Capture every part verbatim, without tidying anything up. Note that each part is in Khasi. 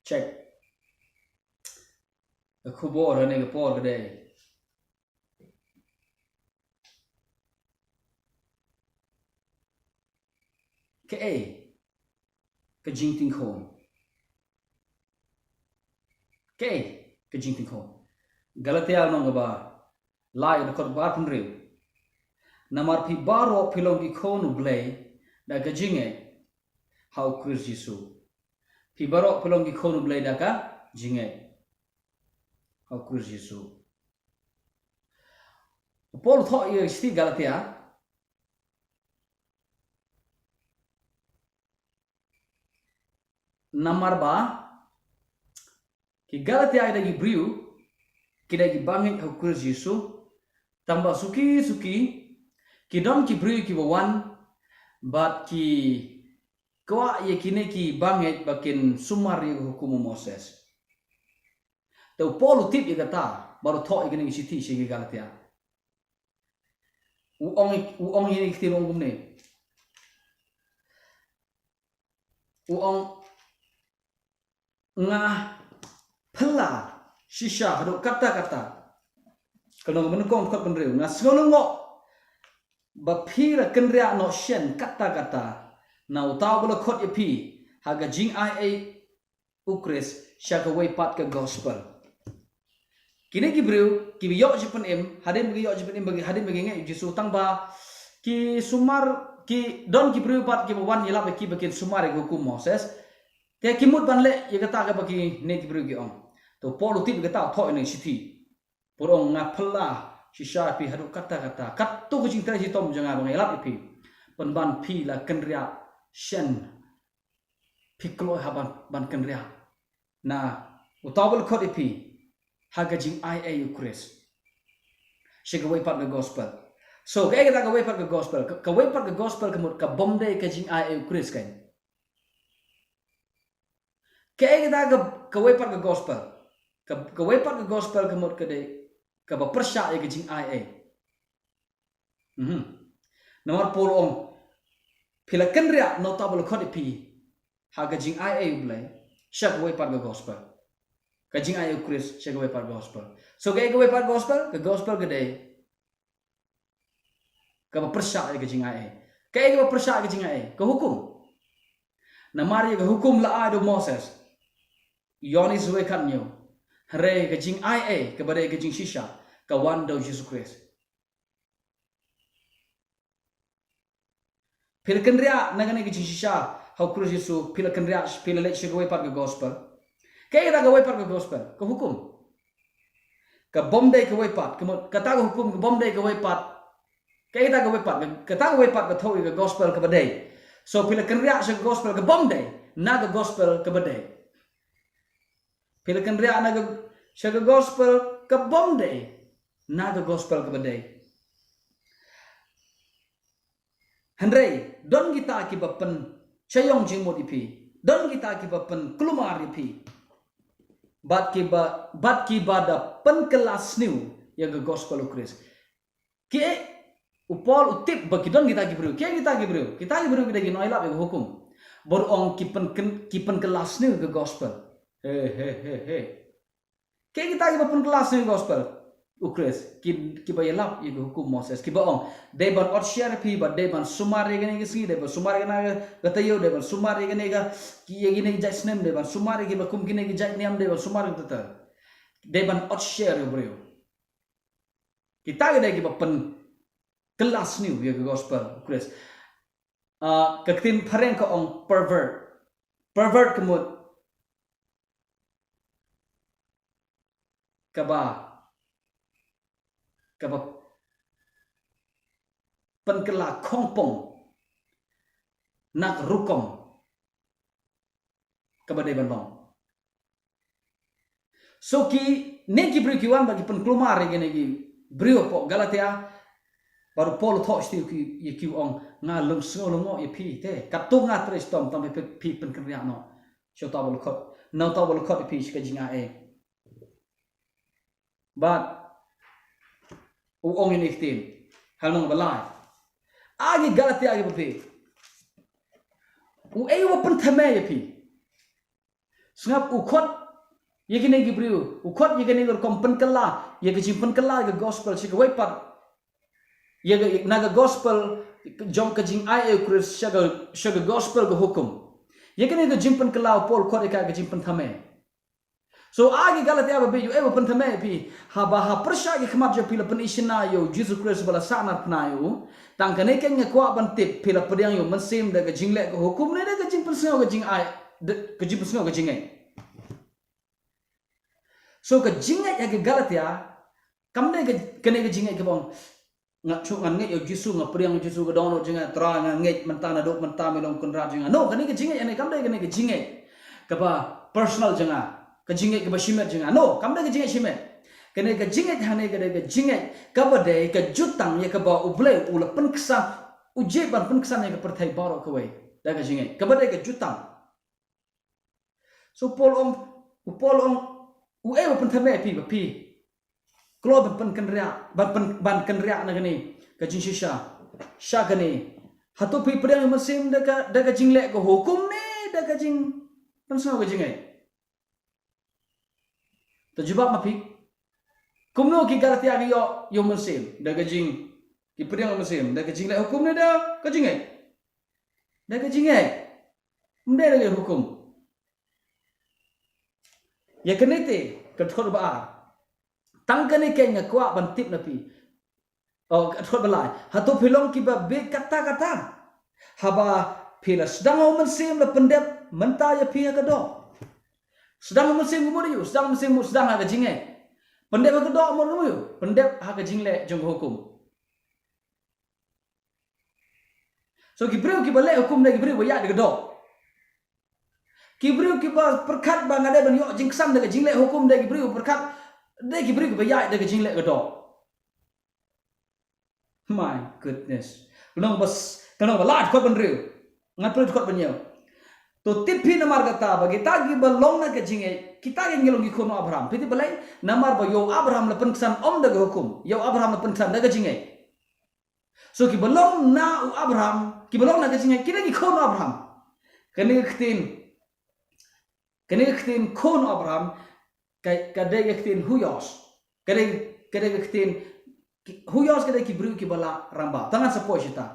Check. Ka khubor ha kane ka por ka dei, kaei ka jingtingkhong? Kaei ka jingtingkhong? Galatia lynnong kaba lai, dkhot ba arphew hynriew. Namar phi baroh phi long ki khun u Blei da ka jingngeit ha u Khrist Jisu. Phi baroh phi long ki khun u Blei da ka jingngeit ha u Khrist Jisu. U Paul u thoh ïa ka shithi Galatia, namar ba ki Galatia ki dei ki briew, ki dei ki bangeit ha u Khrist Jisu. Tangba suki suki ki don ki briew kiba wan bad ki kwah ïa kine ki bangeit ba kin sumar ïa ka hukum u Moses. Te u Paul u tip ïa kata bad u thoh ïa kane ka shithi sha ki Galatia. U ong, u ong ïa kine ki ktien, u ong kumne. U ong, nga phylla shisha haduh katta katta. Ka lynnong ba nyngkong, dkhot ba hynriew. Nga sngew lyngngoh ba phi la kynriah noh shen katta katta na uta uba la khot ïa phi ha ka jingai ei u Khrist sha kawei pat ka gospel. Kine ki briew kiba ïoh jingpynim, hadien ba ki ïoh jingpynim, ba ki, hadien ba ki ngeit ïa u Jisu, tangba ki sumar, ki don ki briew pat kiba wan ïalap ïa ki ba kin sumar ïa ka hukum Moses. Te ki mut ban leh ïa kata kaba kine ki briew ki ong. Te u Paul u tip ïa kata, u thoh ïa kane ka shithi. Bad u ong, nga phylla shisha ïa phi haduh katta katta. Katto ka jingtrei shitom jong nga ba nga ïalap ïa phi, pynban phi la kynriah shen. Phi kloi ha ban, ban kynriah na uta uba la khot ïa phi ha ka jingai ei u Khrist sha kawei pat ka gospel. So kaei kata kawei pat ka gospel? Ka, kawei pat ka gospel ka mut ka bym dei ka jingai ei u Khrist, kan? Kaei kata ka, kawei pat ka gospel? Ka, kawei pat ka gospel ka mut ka dei kaba pyrshah ïa ka jingai ei. Mhm. Namar Paul u ong, phi la kynriah na uta uba la khot ïa phi ha ka jingai ei u Blei sha kawei pat ka gospel. Ka jingai ei u Khrist sha kawei pat ka gospel. So kaei kawei pat ka gospel? Ka gospel ka dei kaba pyrshah ïa ka jingai ei. Kaei kaba pyrshah ïa ka jingai ei? Ka hukum. Namar ïa ka hukum la ai da u Moses, Ïoannis wei khathynñiew. Hynrei ka jingai ei kaba dei ka jingshisha ka wan da u Jisu Khrist. Phi la kynriah na kane ka jingshisha ha u Khrist Jisu, phi la kynriah, phi la leit sha kawei pat ka gospel. Kaei kata kawei pat ka gospel? Ka hukum. Ka bym dei kawei pat, ka mut kata ka hukum ka bym dei kawei pat. Kaei kata kawei pat? Ka, kata kawei pat ka thew ïa ka gospel kaba dei. So phi la kynriah sha ka gospel ka bym dei na ka gospel kaba dei. Phi la kynriah na ka, sha ka gospel ka bym dei na ka gospel kaba dei. Hynrei don kita kiba pynshaiong jingmut ïa phi. Don kita kiba pynkulmar ïa phi. Bad kiba, bad kiba da pynkylla sniew ïa ka gospel u Khrist. Ki, u Paul u tip ba ki don kita ki briew. Ki, kita ki briew. Kita ki briew ki dei ki nongïalap ïa ka hukum. Bad u ong ki pyn, ki pynkylla sniew ïa ka gospel. He, he, he, he. Kaei kita kiba pynkylla sniew gospel u Khrist? Ki, kiba ïalap ïa ka hukum Moses, kiba ong, dei ban ot syiar ïa phi, bad dei ban sumar ïa kane ka sngi, dei ban sumar ïa kane ka taïew, dei ban sumar ïa kane ka, ki, ïa kine ki jait snem, dei ban sumar ïa kiba kum kine ki jait niam, dei ban sumar ïa kata. Dei ban ot syiar ïa u briew. Kita ki dei kiba pynkylla sniew ïa ka gospel u Khrist. Ah, ka ktien phareng ka ong pervert. Pervert ka mut kaba, kaba pynkylla khongpong na ka rukom kaba dei ban long. So kine ki briew ki wan bad ki pynkulmar ïa kine ki briew hapoh Galatia. Bad u Paul u thoh shithi ïa ki, ïa ki, u ong, nga lum sngew lyngngoh ïa phi te. Katto nga trei shitom tang ba phi, phi pynkynriah noh sha uta uba la khot, na uta uba la khot ïa phi sha ka jingai ei. Bad u ong ïa kine ki ktien ha lynnong ba lai. A ki Galatia kiba phi, uei uba pynthame ïa phi? Sngap, u khot ïa kine ki briew, u khot ïa kine ki rukom pynkylla, ïa ka jingpynkylla ïa ka gospel sha kawei pat, ïa ka, na ka gospel jong ka jingai ïa u Khrist sha ka, sha ka gospel ka hukum. Ïa kane ka jingpynkylla u Paul u khot ïa ka ka jingpynthame. So ha ki Galatia ba bit u ïa u pynthame ïa phi, haba ha pyrshah ki khmat jong phi la pynïaishna ïa u Jisu Khrist ba la sahnarphna ïa u, tang kane keiñ nga kwah ban tip, phi la pdiang ïa u Mynsiem da ka jingleh ka hukum ne da ka jingpynsngew ka jingai, da ka jingpynsngew ka jingngeit. So ka jingngeit ha ki Galatia kam dei ka, kane ka jingngeit kaba ong, nga shu, ngan ngeit ïa u Jisu, nga pdiang ïa u Jisu, ka don noh jong nga, Trai nga ngeit mynta, naduh mynta me long Kynrad jong nga. No, kane ka jingngeit hangne kam dei kane ka jingngeit kaba personal jong nga, ka jingngeit kaba shimet jong nga. No, kam dei ka jingngeit shimet. Kane ka jingngeit hangne ka dei ka jingngeit kaba dei ka jutang ïa kaba U Blei u la pynksan, u jied ban pynksan ïa ka pyrthei baroh kawei da ka jingngeit. Kaba dei ka jutang. So Paul ong, u Paul ong, u ïa u pynthame ïa phi ba phi kloi ban pynkynriah, ban pyn, ban kynriah na kane ka jingshisha. Sha kane, hato phi pdiang ïa u Mynsiem da ka, da ka jingleh ka hukum ne da ka jingpynsngew ka jingngeit? To jubab ma phi. Kumno ki Galatia ki ïoh ïa u Mynsiem? Da ka jing, ki pdiang ïa u Mynsiem da ka jingleh hukum ne da ka jingngeit? Da ka jingngeit. Ym dei da ka hukum. Ïa kane te, ka dkhot ba ar. Tang kane keiñ nga kwah ban tip na phi. Oh, ka dkhot ba lai. Hato phi long kiba bieit katta katta? Haba phi la sdang ïa u Mynsiem la pyndep mynta ïa phi ha ka doh. Sdang ïa u Mynsiem kumno ïa u, sdang ïa u Mynsiem, sdang ha ka jingngeit. Pyndep ha ka doh kumno ïa u, pyndep ha ka jingleh jong ka hukum. So ki briew kiba leh hukum dei ki briew ba ïaid da ka doh. Ki briew kiba pyrkhat ba nga dei ban ïoh jingksan da ka jingleh hukum dei ki briew pyrkhat, dei ki briew kiba ïaid da ka jingleh ka doh. My goodness. Ka long ba, ka long ba lai kot ban riew. Ngan pule kot ban ïew. To tip phi namar kata ba kita kiba long na ka jingngeit, kita ki ngi long ki khun u Abraham. Phi tip balei? Namar ba ïa u Abraham la pynksan ym da ka hukum. Ïa u Abraham la pynksan da ka jingngeit. So kiba long na u Abraham, kiba long na ka jingngeit, ki dei ki khun u Abraham. Kane ka ktien, kane ka ktien khun u Abraham, ka, ka dei ka ktien huios. Ka dei, ka dei ka ktien, ki, huios ka dei ki briew kiba la rangbah. Tang ngan sa poi shata.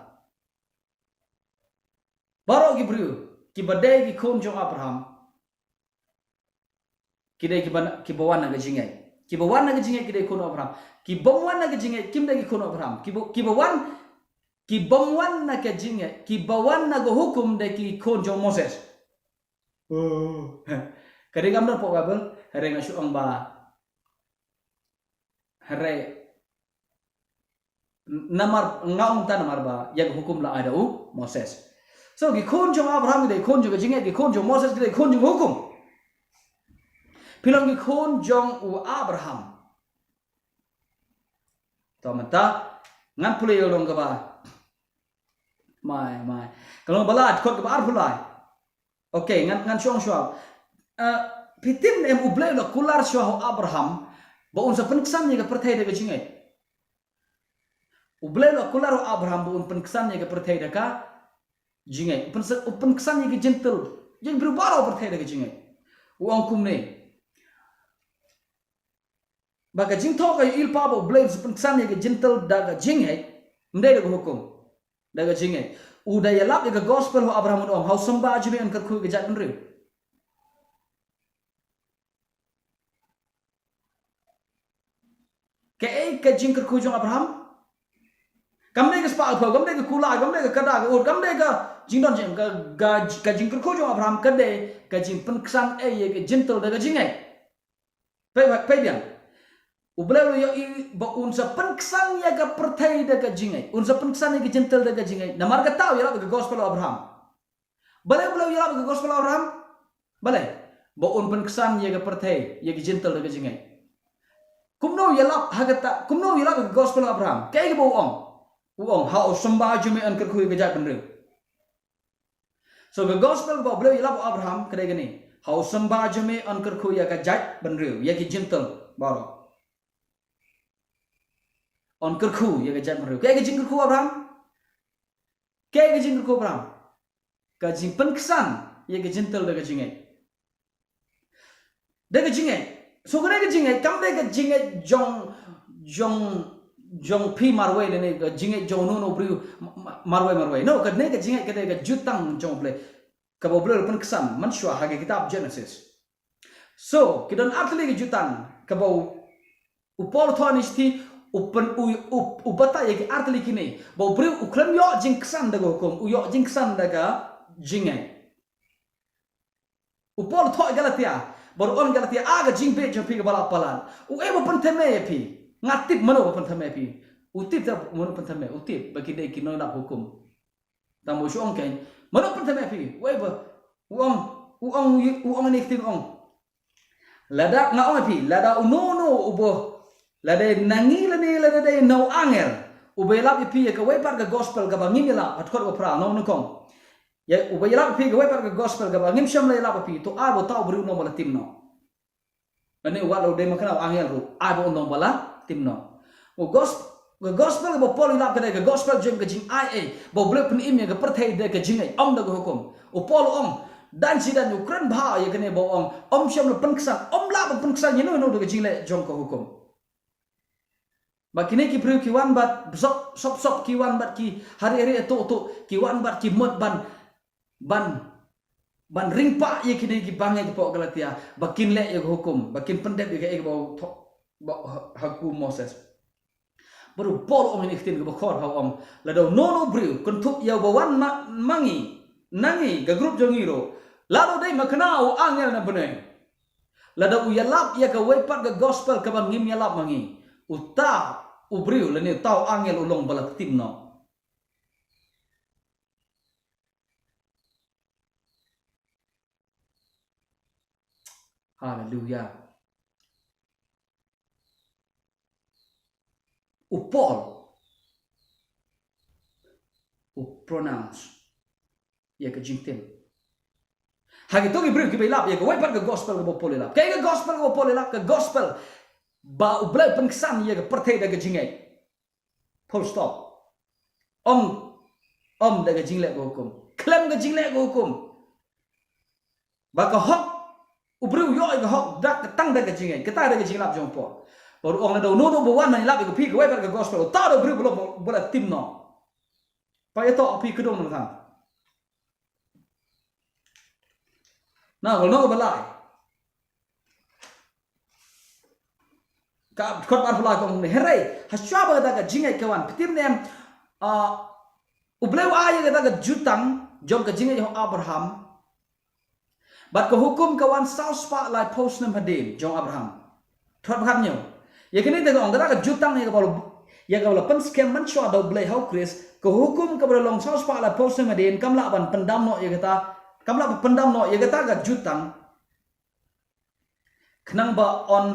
Baroh ki briew kiba dei ki khun jong Abraham, ki dei kiba, kiba wan na ka jingngeit. Kiba wan na ka jingngeit ki dei khun Abraham. Ki bym wan na ka jingngeit kim dei ki khun Abraham. Kiba, kiba wan, ki bym wan na ka jingngeit, kiba wan na ka hukum dei ki khun jong Moses. Oh. Ka dei kam don poh Bible, hynrei nga shu ong ba hynrei namar, nga ong ta namar ba ïa ka hukum la ai da u Moses. So ki khun jong Abraham ki dei khun jong ka jingngeit, ki khun jong Moses ki dei khun jong ka hukum. Phi long ki khun jong u Abraham. To mynta ngan pule ïa u long kaba, mai, mai, ka long ba lai kot kaba arphew lai. Okay, ngan, ngan shong shuwa. Eh, phi tip ne em U Blei u la kular shuwa ha u Abraham ba un sa pynksan ïa ka pyrthei da ka jingngeit. U Blei u la kular ha u Abraham ba un pynksan ïa ka pyrthei da ka jingngeit. U pynsa-, u pynksan ïa ki jentil, ïa ki briew baroh pyrthei da ka jingngeit. U ong kumne. Ba ka jingthoh ka ïohi ba U Blei un sa pynksan ïa ki jentil da ka jingngeit, ym dei da ka hukum. Da ka jingngeit. U da ïalap ïa ka gospel ha u Abraham, u ong ha u symbai jong me yn kyrkhu ïa ka jaitbynriew. Kaei ka jingkyrkhu jong Abraham? Kam dei ka spah ka phew, kam dei ka kular, kam dei ka kada ka ud, kam dei ka jingdon jingem, ka, ka, ka jingkyrkhu jong Abraham ka dei ka jingpynksan ïa ki jentil da ka jingngeit. Peit, peit biang. U Blei u la ïohi ba un sa pynksan ïa ka pyrthei da ka jingngeit. Un sa pynksan ïa ki jentil da ka jingngeit. Namar kata u ïalap ïa ka gospel ha u Abraham. Balei U Blei u ïalap ïa ka gospel ha u Abraham? Balei? Ba un pynksan ïa ka pyrthei, ïa ki jentil da ka jingngeit. Kumno u ïalap ha kata, kumno u ïalap ïa ka gospel ha u Abraham? Kaei kaba u ong? U ong ha u symbai jong me yn kyrkhu ïa ka jaitbynriew. So ka gospel ba U Blei u ïalap ha u Abraham ka dei kane. Ha u symbai jong me yn kyrkhu ïa ka jaitbynriew, ïa ki jentil baroh. Yn kyrkhu ïa ka jaitbynriew. Kaei ka jingkyrkhu Abraham? Kaei ka jingkyrkhu Abraham? Ka jingpynksan ïa ki jentil da ka jingngeit. Dei ka jingngeit. So kane ka jingngeit kam dei ka jingngeit jong, jong, jong phi marwei ne, ne ka jingngeit jong uno uno u briew ma-, ma-, marwei marwei. No, kane ka jingngeit ka dei ka jutang jong U Blei, kaba U Blei u la pynksan mynshuwa ha ka kitab Genesis. So ki don artylli ki jutang kaba u, u Paul u thoh ïa ngi shithi, u pyn-, u, u, u batai ïa ki artylli kine ba u briew u khlem ïoh jingksan da ka hukum, u ïoh jingksan da ka jingngeit. U Paul u thoh ïa ki Galatia, bad u ong ïa ki Galatia, ah, ka jingbieit jong phi kaba la palat. Uei ba pynthame ïa phi? Nga tip mano ba pynthame ïa phi. U tip te mano pynthame, u tip ba ki dei ki nonglap hukum. Tang ba u shu ong kein, mano pynthame ïa phi? Uei ba, u ong, u ong, u ong ïa ngi ktien u ong. Lada, nga ong ïa phi, lada uno uno uba, lada na ngi lane lada dei na u angel uba ïalap ïa phi ïa kawei pat ka gospel kaba ngim ïalap, ha dkhot ba phra, nongnyngkong. Ïa, uba ïalap ïa phi kawei pat ka gospel kaba ngim shym la ïalap ïa phi, to ai ba uta u briew u long ba la tim noh. Lane wat la u dei makna u angel ruh, ai ba un long ba la tim noh. U gos-, ka gospel kaba u Paul u ïalap ka dei ka gospel jong ka jingai ei, ba U Blei u pynim ïa ka pyrthei da ka jingngeit, ym da ka hukum. U Paul u ong, dang shi dang u kren bha ïa kane ba u ong, ym shym la pynksan, ym lah ban pynksan ïano ïano da ka jingleh jong ka hukum. Ba kine ki briew ki wan bad sop, sop, sop, ki wan bad ki hari, hari, to, to, ki wan bad ki mut ban, ban, ban ring pah ïa kine ki bangeit hapoh Galatia ba kin leh ïa ka hukum, ba kin pyndep ïa kaei kaba u thoh, ba ha, ha ka hukum Moses. Bad u Paul u ong ïa ngi ktien kaba khor ha u ong, lada uno uno u briew u kynthup ïa uba wan ma, ma ngi, na ngi, ka grup jong ngi ruh, lada u dei makna u angel na bneng, lada u ïalap ïa kawei pat ka gospel kaba ngim ïalap ma ngi, uta u briew lane uta u angel u long ba la tim noh. Haleluya. U Paul u pronounce ïa ka jingtim ha kito ki briew kiba ïalap ïa kawei pat ka gospel kaba u Paul u ïalap. Kaei ka gospel kaba u Paul u ïalap? Ka gospel ba U Blei u pynksan ïa ka pyrthei da ka jingngeit. Full stop. Ym, ym da ka jingleh ka hukum. Khlem ka jingleh ka hukum. Ba ka hok, u briew u ïoh ïa ka hok da ka, tang da ka jingngeit. Kata da ka jingïalap jong u Paul. Bad u ong, lada uno uno uba wan ban ïalap ïa phi kawei pat ka gospel, uta u dei u briew ba long, ba la tim noh. Phi ïa to, phi kdew noh than. Na, ka long kaba lai. Ka dkhot ba arphew lai ka ong kumne, hynrei ha shuwa ba kata ka jingngeit ka wan, phi tip ne em, ah, U Blei u ai ïa kata ka jutang jong ka jingngeit ha u Abraham. Bad ka hukum ka wan saw spah laiphew snem hadien jong u Abraham. Dkhot ba khathynñiew. Ïa kane te ka ong, kata ka jutang ïa kaba la, ïa kaba la pynskhem mynshuwa da U Blei ha U Khrist, ka hukum kaba la long saw spah laiphew snem hadien, kam lah ban pyndam noh ïa kata, kam lah ban pyndam noh ïa kata ka jutang. Khnang ba yn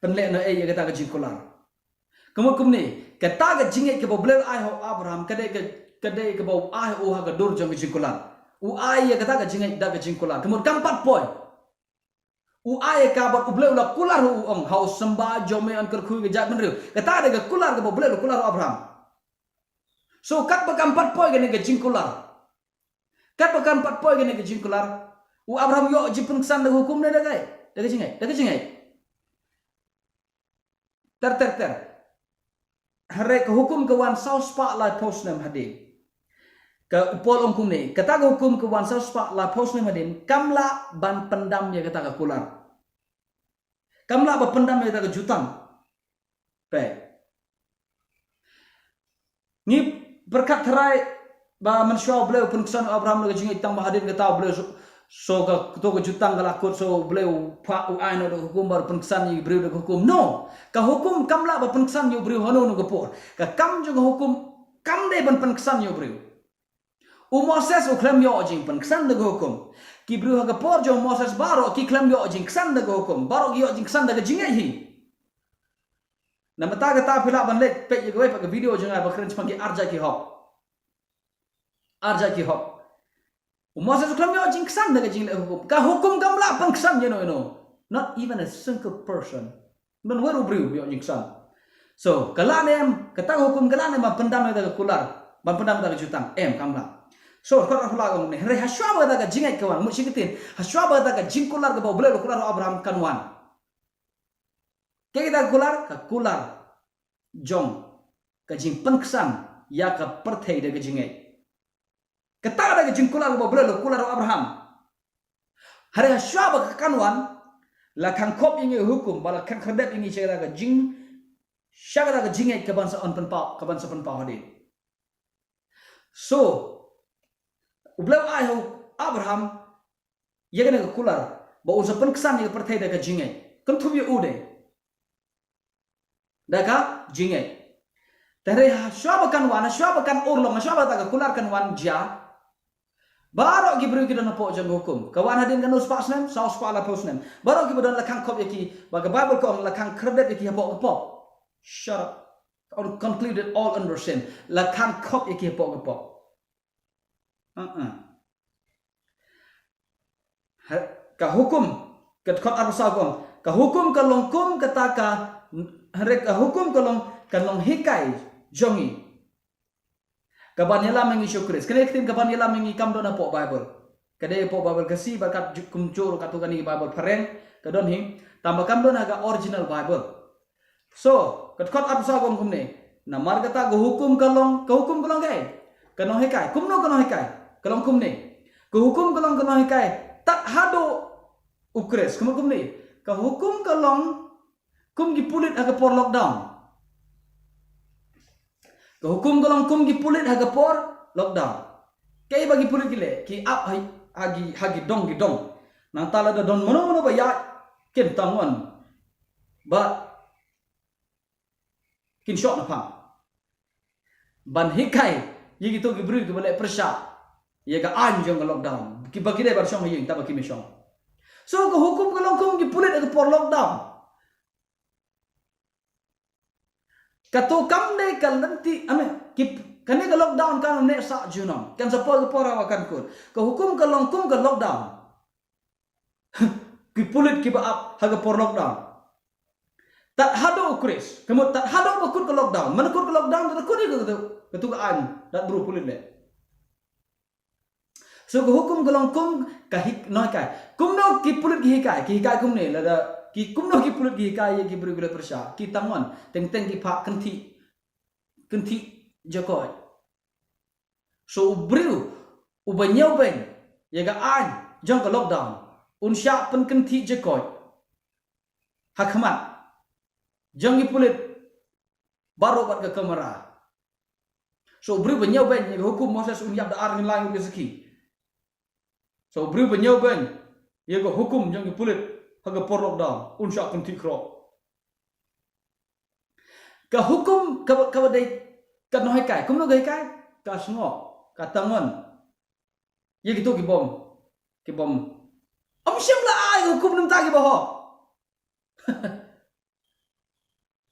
pynlehnohei ïa kata ka jingkular. Ka mut kumne, kata ka jingngeit kaba U Blei u la ai ha u Abraham, ka dei ka, ka dei kaba u ai ha u ha ka dur jong ka jingkular. U ai ïa kata ka jingngeit da ka jingkular. Ka mut kam pat poi. U ai ïa ka bad U Blei u la kular ha u, u ong, ha u symbai jong me yn kyrkhu ïa ka jaitbynriew. Kata ka dei ka kular kaba U Blei u la kular ha u Abraham. So katba kam pat poi kane ka jingkular, katba kam pat poi kane ka jingkular, u Abraham u ïoh jingpynksan da ka hukum ne da kaei? Da ka jingngeit, da ka jingngeit. Ter, ter, ter. Hynrei ka hukum ka wan saw spah laiphew snem hadien. Ka u Paul u ong kumne, kata ka hukum ka wan saw spah laiphew snem hadien, kam lah ban pyndam ïa kata ka kular. Kam lah ban pyndam ïa kata ka jutang. Peit. Ngi pyrkhat tharai ba mynshuwa U Blei u pynksan ïa u Abraham da ka jingngeit, tang ba hadien kata U Blei so, so kato ka jutang ka la kut, so U Blei u phah, u ai noh da ka hukum ba u pynksan ïa u briew da ka hukum. No, ka hukum kam lah ban pynksan ïa u briew hano hano ka por. Ka kam jong ka hukum kam dei ban pynksan ïa u briew. U Moses u khlem ïoh jingpynksan da ka hukum. Ki briew ha ka por jong u Moses baroh ki khlem ïoh jingksan da ka hukum. Baroh ki ïoh jingksan da ka jingngeit hi. Namar kata phi lah ban leit peit ïa kawei pat ka video jong nga ba kren shaphang ki arjait ki hok. Arjait ki hok. U Moses u khlem ïoh jingksan da ka jingleh hukum. Ka hukum kam lah pynksan ïano ïano. Not even a single person. Ban wer u briew ïoh jingksan. So, ka lah ne em, kata ka hukum ka lah ne em ban pyndam ïa kata ka kular, ban pyndam ïa kata ka jutang? Em, kam lah. So, kot arphew la ka ong kumne, hynrei hashwa ba kata ka jingngeit ka wan, mut shi ktien, hashwa ba kata ka jingkular kaba U Blei u la kular ha u Abraham kan wan. Kaei kata ka kular? Ka kular jong ka jingpynksan ïa ka pyrthei da ka jingngeit. Kata ka dei ka jingkular kaba U Blei u la kular ha u Abraham. Hynrei hashwa ba ka kan wan, la khang khop ïa ngi hukum, ba la khang khyrdep ïa ngi sha kata ka jing, sha kata ka jingngeit kaban sa pynpaw, kaban sa pynpaw hadien. So, U Blei u ai ha u Abraham ïa kane ka kular ba un sa pynksan ïa ka pyrthei da ka jingngeit. Kynthup ïa u de da ka jingngeit. Te hynrei hashwa ba kan wan, hashwa ba kan urlong, hashwa ba kata ka kular kan wan jia, baroh ki briew ki don hapoh jong ka hukum. Ka wan hadien kano spah snem? Saw spah laiphew snem. Baroh kiba don la khang khop ïa ki, ba ka Baibl ka ong la khang khyrdep ïa ki hapoh ka pop. Shut up. Concluded all under sin. La khang khop ïa ki hapoh ka pop. Uh-uh. Ha, ka hukum, ka dkhot arphew saw ka ong, ka hukum ka long kum kata ka, hynrei ka hukum ka long ka nonghikai jong ngi, kaban ïalam ïa ngi sha u Khrist. Kane ka ktien kaban ïalam ïa ngi kam don hapoh Baibl. Ka dei hapoh Baibl Khasi bad kat ju-, kumjuh katto katne Baibl phareng ka don hi, tangba kam don ha ka original Baibl. So, ka dkhot arphew saw ka ong kumne. Namar kata ka hukum ka long, ka hukum ka long kaei? Ka nonghikai. Kumno ka nonghikai? Ka long kumne. Ka hukum ka long ka nonghikai tad haduh u Khrist. Kumno kumne? Ka hukum ka long kum ki pulit ha ka por lockdown. Ka hukum ka long kum ki pulit ha ka por lockdown. Kaei ba ki pulit ki leh? Ki ap ha, ha ki, ha ki dong ki dong. Nangta lada don mano mano ba ïaid, kin tang on. Bad kin shoh na phang ban hikai ïa kito ki briew kiba leh pyrshah ïa ka aiñ jong ka lockdown, kiba ki dei ban shong ha ïing tangba kim shong. So ka hukum ka long kum ki pulit ha ka por lockdown. Kato kam dei ka lynti, I mean, ki, kane ka lockdown kan neh sah junom, kan sa poi ka por ba kan kut. Ka hukum ka long kum ka lockdown. Ki pulit kiba ap ha ka por lockdown. Tad haduh u Khrist, ka mut tad haduh ba kut ka lockdown. Man kut ka lockdown, tad kut ïa ka, ka, katu ka aiñ, dat bru pulit leh. So ka hukum ka long kum ka hik-, nonghikai. Kumno ki pulit ki hikai, ki hikai kumne, lada, ki kumno ki pulit ki hikai ïa ki briew ki leh pyrshah, ki tang on, teng teng ki phah kynthih, kynthih jakoit. So u briew uba ñiewbeiñ ïa ka aiñ jong ka lockdown un shah pynkynthih jakoit ha khmat jong ki pulit baroh bad ka kamera. So u briew ba ñiewbeiñ ïa ka hukum Moses un ïap da ar ngut lai ngut ki sakhi. So u briew ba ñiewbeiñ ïa ka hukum jong ki pulit ha ka por lockdown un shah kynthih khroh. Ka hukum kaba, kaba dei ka nonghikai, kumno ka hikai? Ka sngoh, ka tang on ïa kito ki bym, ki bym. Ym shym la ai ka hukum na bynta kiba hok.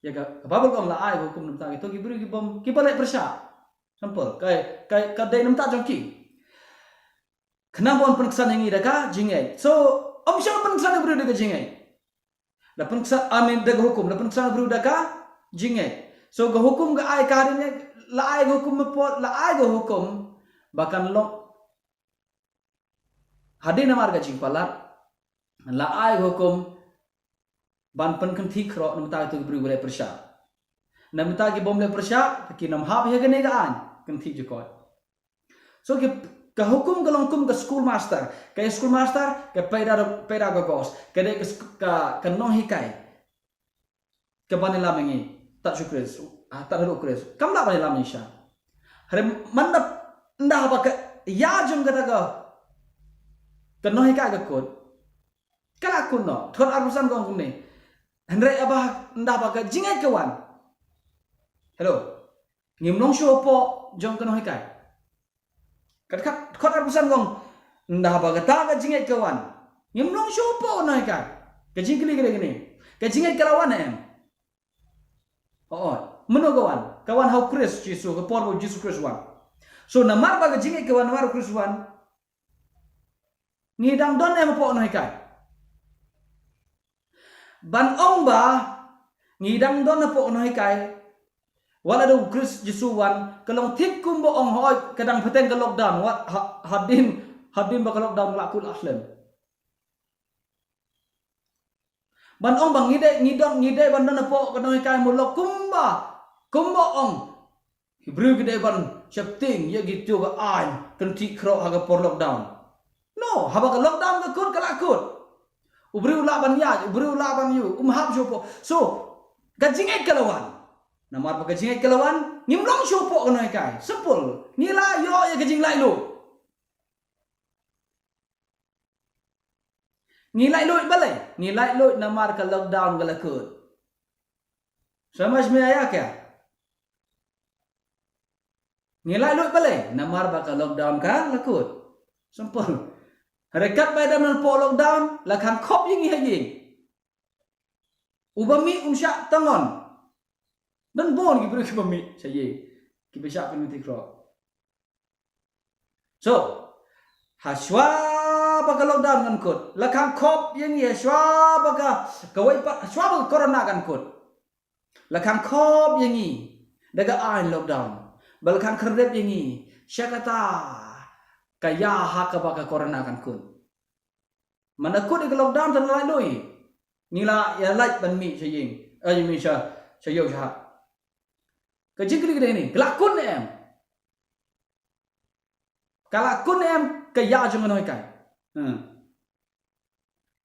Ïa ka, ka Baibl ka ong la ai ka hukum na bynta kito ki briew ki bym, kiba leh pyrshah. Simple. Ka, ka, ka dei na bynta jong ki. Khnang ba un pynksan ïa ngi da ka jingngeit. So ym shym pynksan ïa u briew da ka jingngeit. La pynksan, I mean, da ka hukum, la pynksan u briew da ka jingngeit. So ka hukum ka ai ka hadien, la ai ka hukum hapoh, la ai ka hukum ba kan long. Hadien namar ka jingpalat, la ai ka hukum ban pynkynthih khroh na bynta kito ki briew ba leh pyrshah. Na bynta ki bym leh pyrshah, ki nym hap ïa kane ka aiñ kynthih jakoit. So ki, ka hukum ka long kum ka school master, ka school master, ka pedagogue, ka dei ka sk-, ka, ka nonghikai kaban ïalam ïa ngi tad sha u Khrist, ah, tad haduh u Khrist. Kam lah ban ïalam ïa ngi sha. Hynrei man da, ynda ba ka ïa jong kata ka, ka nonghikai ka kut, ka la kut noh. Dkhot arphew san ka ong kumne. Hynrei haba, ynda ba ka jingngeit ka wan. Hello. Ngim long shuh hapoh jong ka nonghikai. Ka dkhot, dkhot arphew san ka ong, ynda ba kata ka jingngeit ka wan, ngim long shuh hapoh ka nonghikai. Ka jingkylli ka dei kane. Ka jingngeit ka la wan em? Hooid. Mano ka wan? Ka wan ha u Khrist Jisu, ka por ba u Jisu Khrist wan. So namar ba ka jingngeit ka wan, namar u Khrist wan, ngi dang don em hapoh ka nonghikai? Ban ong ba ngi dang don hapoh ka nonghikai, Wat la da u Khrist Jisu wan, ka long thik kumba ong hooid, ka dang pateng ka lockdown, wat ha-, hadien, hadien ba ka lockdown la kut la slem. Ban ong ba ngi dei, ngi don, ngi dei ban don hapoh ka nonghikai muluk kumba, kumba ong. Ki briew ki dei ban sheptieng ïa kito ki aiñ, kynthih khroh ha ka por lockdown. No, haba ka lockdown ka kut, ka la kut. U briew u lah ban ïaid, u briew u lah ban ïoh, um hap shuh hapoh. So, ka jingngeit ka la wan. Namar ba ka jingngeit ka la wan, ngim long shuh hapoh ka nonghikai. Simple. Ngi la ïoh ïa ka jinglaitluid. Ngi laitluid balei? Ngi laitluid namar ka lockdown ka la kut. Samajh mein aaya kya? Ngi laitluid balei? Namar ba ka lockdown ka la kut. Simple. Hynrei katba dang nang hapoh lockdown, la khang khop ïa ngi ha ïing. Uba mih um shah tang on. Don bun ki briew kiba mih sha ïing, kiba shah pynmih khroh. So, ha shuwa ba ka lockdown kan kut, la khang khop ïa ngi, ha shuwa ba ka, kawei pat, ha shuwa ba ka corona kan kut, la khang khop ïa ngi da ka aiñ lockdown, ba la khang khyrdep ïa ngi sha kata ka ïa ha kaba ka corona kan kut. Mynta kut ïa ka lockdown te la lait loi. Ngi la ïa lait ban mih sha ïing. Eh, ïa mih sha, sha ïew sha ha. Ka jingkylli ka dei kane, ka la kut ne em? Ka la kut ne em ka ïa jong ka nonghikai? Hmm.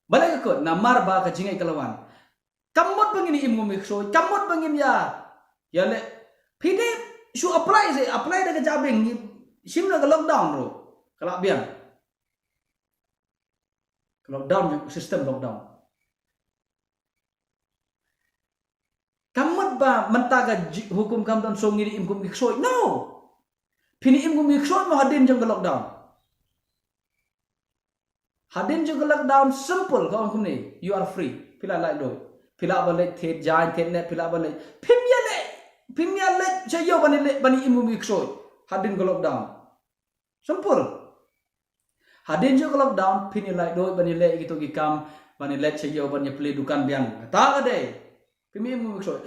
Balei ka kut? Namar ba ka jingngeit ka la wan. Kam mut ba ngin im kum ki ksoid, kam mut ba ngin ïa, ïa leh. Phi dei shu apply se, apply da ka jabieng, ngi shim na ka lockdown ruh. Ka la biang. Ka lockdown, system lockdown. Kam mut ba mynta ka ji-, hukum kam don, so ngi dei im kum ki ksoid. No. Phin im kum ki ksoid mo hadien jong ka lockdown. Hadien jong ka lockdown, simple, ka ong kumne, you are free. Phi lah lait loi. Phi lah ban leit thied jaiñ thied net, phi lah ban leit. Phim ïa leit, phim ïa leit sha ïew ban leit, ban im kum ki ksoid hadien ka lockdown. Simple. Hadien jong ka lockdown, phin ïa lait loi ban ïa leh kito ki kam, ban ïa leit sha ïew, ban ïa plie dukan biang. Kata ka dei. Phim im kum ki ksoid.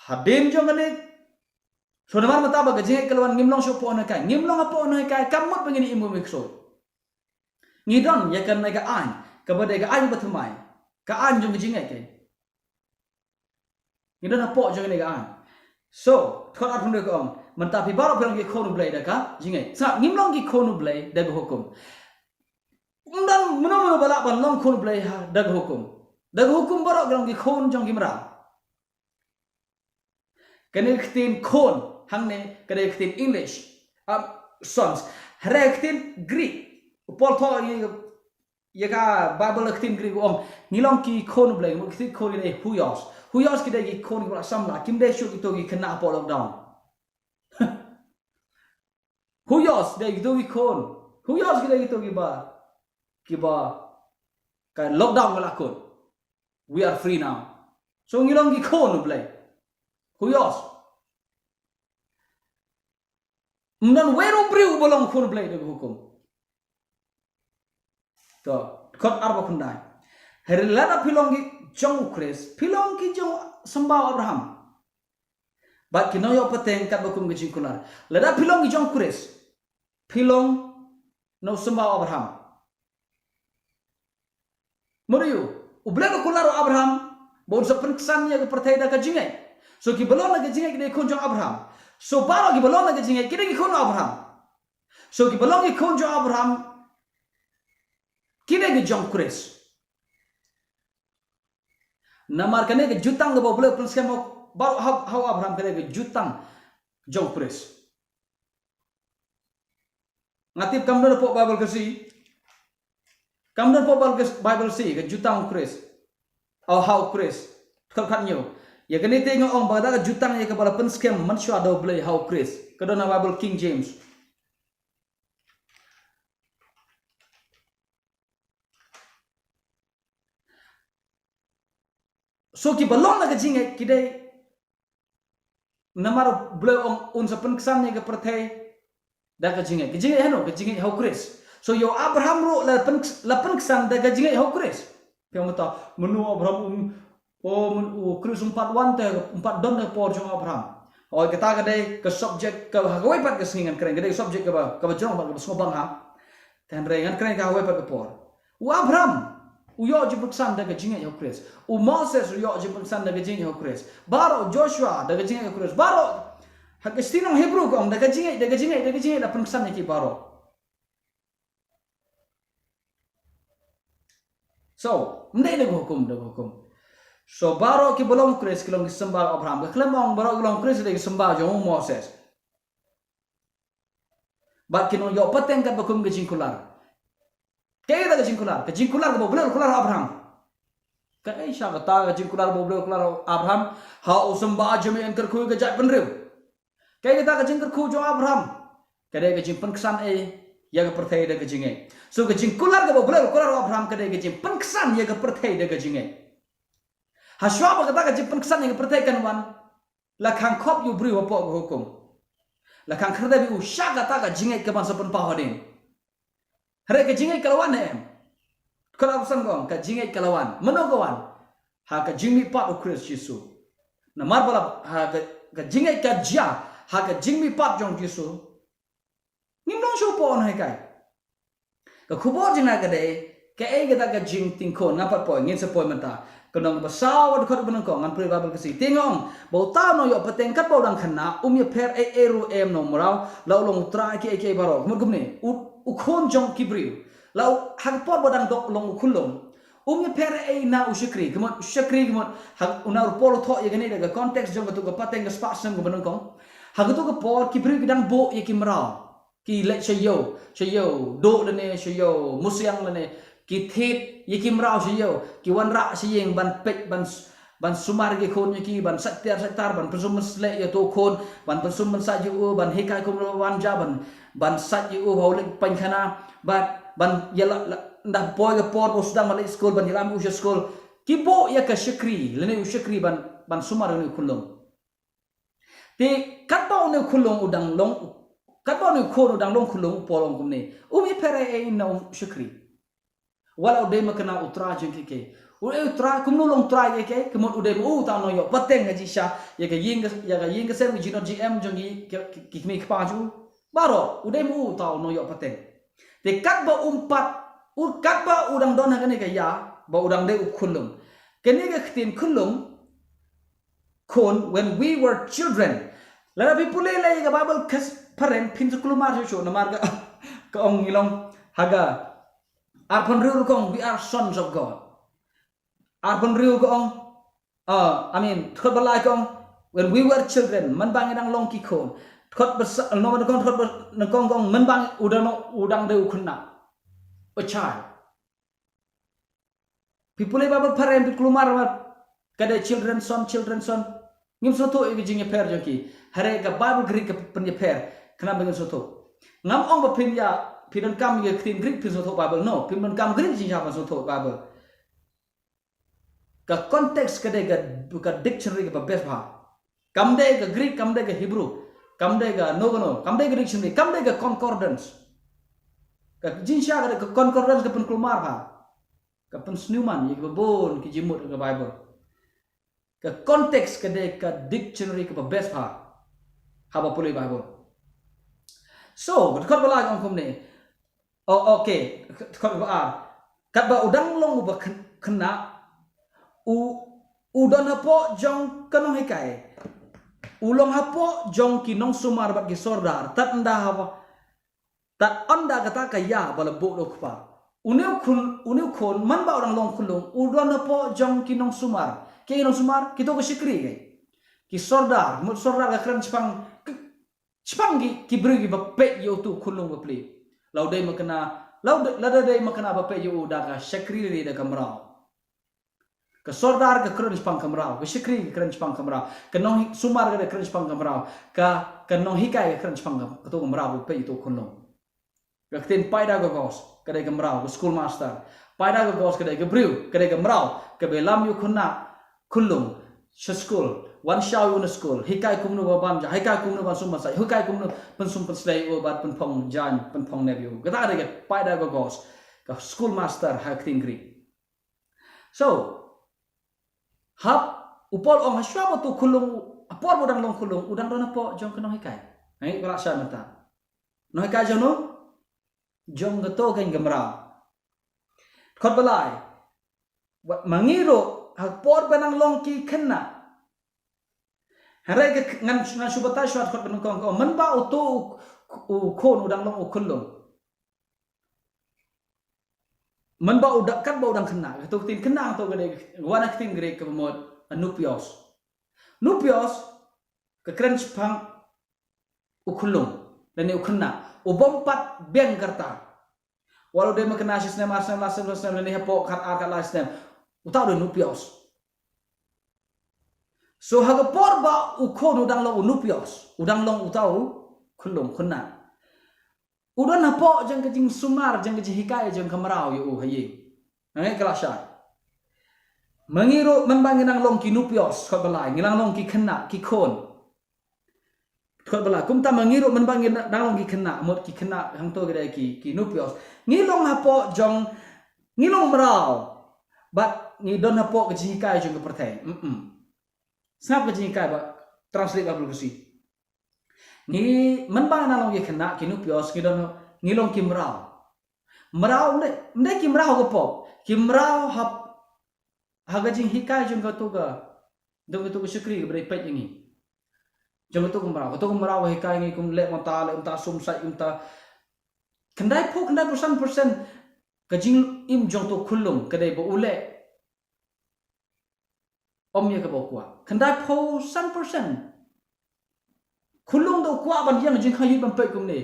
Hadien jong kane, so namar mynta ba ka jingngeit ka la wan, ngim long shuh hapoh nonghikai. Ngim long hapoh nonghikai, kam mut ba ngin im kum ki ksoid. Ngi don ïa kane ka aiñ, kaba dei ka aiñ bathymmai, ka aiñ jong ka jingngeit, eh. Ngi don hapoh jong kane ka aiñ. So, dkhot arphew hynriew ka ong, mynta phi baroh phi long ki khun u Blei da ka jingngeit. Sngap, ngim long ki khun u Blei da ka hukum. Ym don mano mano ba lah ban long khun u Blei ha, da ka hukum. Da ka hukum baroh ki long ki khun jong ki mraw. Kane ka ktien khun hangne ka dei ka ktien English. Um, sons. Hynrei ka ktien Greek, u Paul thoh ïa, ïa ka Bible ka ktien Greek u ong, ngi long ki khun u Blei, ka ktien khun ka dei huios. Huios ki dei ki khun kiba la samla, kim dei shuh kito ki khynnah hapoh lockdown. Huios dei kito ki khun. Huios ki dei kito kiba, kiba ka lockdown ka la kut. We are free now. So ngi long ki khun u Blei. Huios. Ym don wei ruh u briew uba long khun u Blei da ka hukum. To, dkhot arphew khyndai. Hynrei lada phi long ki jong u Khrist, phi long ki jong u symbai u Abraham. Bad ki nongïoh pateng katba kum ka jingkular. Lada phi long ki jong u Khrist, phi long na u symbai u Abraham. Mut ïa u, u Blei u kular ïa u Abraham ba un sa pynksan ïa ka pyrthei da ka jingngeit. So kiba long na ka jingngeit ki dei khun jong u Abraham. So baroh kiba long na ka jingngeit ki dei ki khun u Abraham. So kiba long ki khun jong u Abraham ki dei ki jong u Khrist. Namar kane ka jutang kaba u Blei u pynskhem ha u, baroh ha, ha u Abraham, kane ka jutang jong u Khrist. Nga tip kam don hapoh Bible Khasi. Kam don hapoh Bible Khasi, Bible Khasi, ka jutang u Khrist. Aw, ha u Khrist. Dkhot khathynñiew. Ïa kane te nga ong ba ka jutang ïa kaba la pynskhem mynshuwa da u Blei ha u Khrist. Ka don ha Bible King James. So kiba long na ka jingngeit ki dei, namar u Blei u ong un sa pynksan ïa ka pyrthei da ka jingngeit. Ka jingngeit hano, ka jingngeit ha u Khrist. So ïa u Abraham ruh la pyn, la pynksan da ka jingngeit ha u Khrist. Phi ong mynta, mano Abraham um, oh, myn, u Khrist um pat wan te, um pat don ha ka por jong u Abraham. Hooid, kata ka dei ka subject ka ha kawei pat ka sngi ngan kren, ka dei ka subject kaba, kaba jrong bad kaba sngewbang ha. Te hynrei ngan kren ka ha kawei pat ka por. U Abraham u ïoh jingpynksan da ka jingngeit ha u Khrist. U Moses u ïoh jingpynksan da ka jingngeit ha u Khrist. Baroh, Joshua da ka jingngeit ha u Khrist. Baroh ha ka shithi nong Hebru ka ong da ka jingngeit, da ka jingngeit, da ka jingngeit la pynksan ïa ki baroh. So, ym dei da ka hukum, da ka hukum. So, baroh kiba long Khrist ki long ki symbai u Abraham. Ka khlem ong baroh ki long Khrist ki dei ki symbai jong u Moses. Bad ki nongïoh pateng katba kum ka jingkular. Kaei kata ka jingkular? Ka jingkular kaba U Blei u la kular ha u Abraham. Kaei sha kata ka jingkular ba U Blei u la kular ha u Abraham? Ha u symbai jong me yn kyrkhu ïa ka jaitbynriew. Kaei kata ka jingkyrkhu jong u Abraham? Ka dei ka jingpynksan ei ïa ka pyrthei da ka jingngeit. So ka jingkular kaba U Blei u la kular ha u Abraham ka dei ka jingpynksan ïa ka pyrthei da ka jingngeit. Hashwa ba kata ka jingpynksan ïa ka pyrthei kan wan, la khang khop ïa u briew hapoh ka hukum. La khang khyrdep ïa u sha kata ka jingngeit kaban sa pynpaw hadien. Hynrei ka jingngeit ka la wan ne em? Ka la, san kong, ka jingngeit ka la wan. Mano ka wan? Ha ka jingmihpat u Khrist Jisu. Namar ba la, ha ka, ka jingngeit ka jia ha ka jingmihpat jong u Jisu. Ngim long shuh u paw nonghikai. Ka khubor jong nga ka dei, kaei kata ka jingtingkhun, nga pat poi, ngin sa poi mynta. Ka nong ba saw, dkhot ba nyngkong, ngan pule Baibl ka sngi. Te nga ong ba uta u nongïoh pateng katba u dang khynnah, um ïapher ei ei ruh em na u mraw, la u long u trai kiei kiei baroh. Ka mut kumne, u, u khun jong ki briew, la u, ha ka por ba dang dok long u khyllung, um ïapher ei ei na u shakri. Ka mut u shakri, ka mut ha, u na u Paul u thoh ïa kane da ka context jong katu ka pateng ka spah snem kaba nyngkong. Ha katu ka por ki briew ki dang buh ïa ki mraw. Ki leit sha ïew, sha ïew duh lane sha ïew musiang lane, ki thied ïa ki mraw sha ïew, ki wanrah sha ïing ban peit, ban s-, ban sumar ïa ki khun ïa ki, ban sait tiar sait tar, ban pynsum pynsleh ïa uto u khun, ban pynsum pynsait ïa u, ban hikai kumno ban ja, ban, ban sait ïa u ha u leit painkhana, ban, ban ïa la, la, ynda poi ka por ba u sdang ban leit skul, ban ïalam ïa u sha skul. Ki buh ïa ka shakri lane u shakri ban, ban sumar ïa une u khyllung. Te katba une u khyllung u dang long, katba une u khun u dang long khyllung, u Paul u ong kumne, um ïapher ei ei na u shakri. Wat la u dei ma kane u trai jong kiei kiei. U dei u trai, kumno long trai kiei kiei? Ka mut u dei ma u uta u nongïoh pateng ha jingshisha ïa ka ïing ka, ïa ka ïing ka sem, ka jinot jingem jong ki, ki, ki kmie ki kpa jong u. Baroh, u dei ma u uta u nongïoh pateng. Te katba um pat, u, katba u dang don ha kane ka ïa, ba u dang dei u khyllung. Kane ka ktien khyllung, khun, when we were children. Lada phi pule lei ka Baibl ka phareng phin sa kulmar shuh shuh namar ka, ka ong ngi long ha ka arphew hynriew ka ong, "We are sons of God." Arphew hynriew ka ong, ah, I mean, dkhot ba lai ka ong, "When we were children," mynba ngi dang long ki khun. Dkhot ba sa, no, dkhot ba nyngkong ka ong, mynba u dang, u dang dei u khynnah. A child. Phi pule Baibl phareng phi kulmar ba ka dei children son, children son. Ngim sngewthuh ïa ka jingïapher jong ki. Hynrei ka Baibl Greek ka pynïapher. Khnang ba ngin sngewthuh. Ngam ong ba phin ïa, phi donkam ïa ka ktien Greek phin sngewthuh Baibl. No, phim donkam Greek jingshah ban sngewthuh Baibl. Ka context ka dei ka, ka dictionary kaba best bha. Kam dei ka Greek, kam dei ka Hebrew, kam dei ka, no, no, kam dei ka dictionary, kam dei ka concordance. Ka jingshah ka dei ka concordance ka pynkulmar bha. Ka pynsniew man ïa kiba bun ki jingmut ha ka Baibl. Ka context ka dei ka dictionary kaba best bha haba pule Baibl. So, ka dkhot ba lai ka ong kumne. Oh, okay. Dkhot ba ar. Katba u dang long uba khyn-, khynnah, u, u don hapoh jong ka nonghikai. U long hapoh jong ki nongsumar bad ki sordar. Tad ynda haba, tad ynda kata ka ïa ba la buh da u kpa. Une u khun, une u khun, mynba u dang long khyllung, u don hapoh jong ki nongsumar. Ki nongsumar, kito ki shakri ki. Ki sordar, mut sordar ka kren shaphang, ki, shaphang ki, ki briew kiba peit ïa uto u khyllung ba plie. La u dei ma kane, la u dei, lada dei ma kane ba peit ïa u da ka shakri lane da ka mraw. Ka sordar ka kren shaphang ka mraw, ka shakri ka kren shaphang ka mraw, ka nongsumar ka dei kren shaphang ka mraw, ka, ka nonghikai ka kren shaphang ka, kato ka mraw ba peit ïa uto u khyllung. Ka ktien pedagogos ka dei ka mraw, ka schoolmaster. Pedagogos ka dei ka briew, ka dei ka mraw kaba lam ïa u khynnah khyllung sha skul, wan shaw ïa u na skul, hikai kumno ba ban ja, hikai kumno ban sum ban sait, hikai kumno pynsum pynsleh ïa u bad pynphong jaiñ, pynphong nep ïa u. Kata ka dei ka pedagogos, ka schoolmaster ha ka ktien Greek. So, haba u Paul u ong hashwa ba uto u khyllung ha por ba u dang long khyllung, u dang don hapoh jong ka nonghikai. Ngi ka la sha mynta. Nonghikai jong no? Jong ka to ka mraw. Khot ba lai. Wat ma ngi ruh, ha por ba nang long ki khynnah. Hynrei ka ngan, ngan shu batai shuwa khot ba nyngkong ka. Mynba u to u, u khun u dang long u khyllung. Mynba u da, katba u dang khynnah. Ka to ka ktien khynnah to ka dei, wan ka ktien Grik kaba mut, nupios. Nupios, ka kren shaphang u khyllung, lane u khynnah, u bym pat biang ka rta. Wat u dei ma khynnah shi snem, ar snem, lai snem, lai snem, lane hapoh khat ar khat lai snem. Uta u dei nupios. So ha ka por ba u khun u dang long u nupios, u dang long uta u khyllung khynnah, u don hapoh jong ka jingsumar, jong ka jinghikai jong ka mraw ïa u ha ïing. Ngi ka la shai. Ma ngi ruh mynba ngi nang long ki nupios, khot ba lai, ngi nang long ki khynnah, ki khun. Khot ba lai, kumta ma ngi ruh mynba ngi nang long ki khynnah, mut ki khynnah hangto ka dei ki, ki nupios. Ngi long hapoh jong, ngi long mraw. Bad ngi don hapoh ka jinghikai jong ka pyrthei. Mm-mm. Sngap ka jinghikai ba translate Bible Khasi. Ngi mynba nang long ki khynnah, ki nupios, ngi don, ngi long ki mraw. Mraw ym dei, ym dei ki mraw ka pop. Ki mraw hap, ha ka jinghikai jong ka to ka, jong ka to ka shakri kaba dei peit ïa ngi. Jong ka to ka mraw, ka to ka mraw ka hikai ngi kum leh mynta, leh mynta, sum sait mynta. Khyndai phew, khyndai phew san percent ka jingim jong to khyllung ka dei ba u leh ym ïa kaba u kwah. Khyndai phew san percent. Khyllung da u kwah ban ïeng jingkhang ïit ban peit kumne.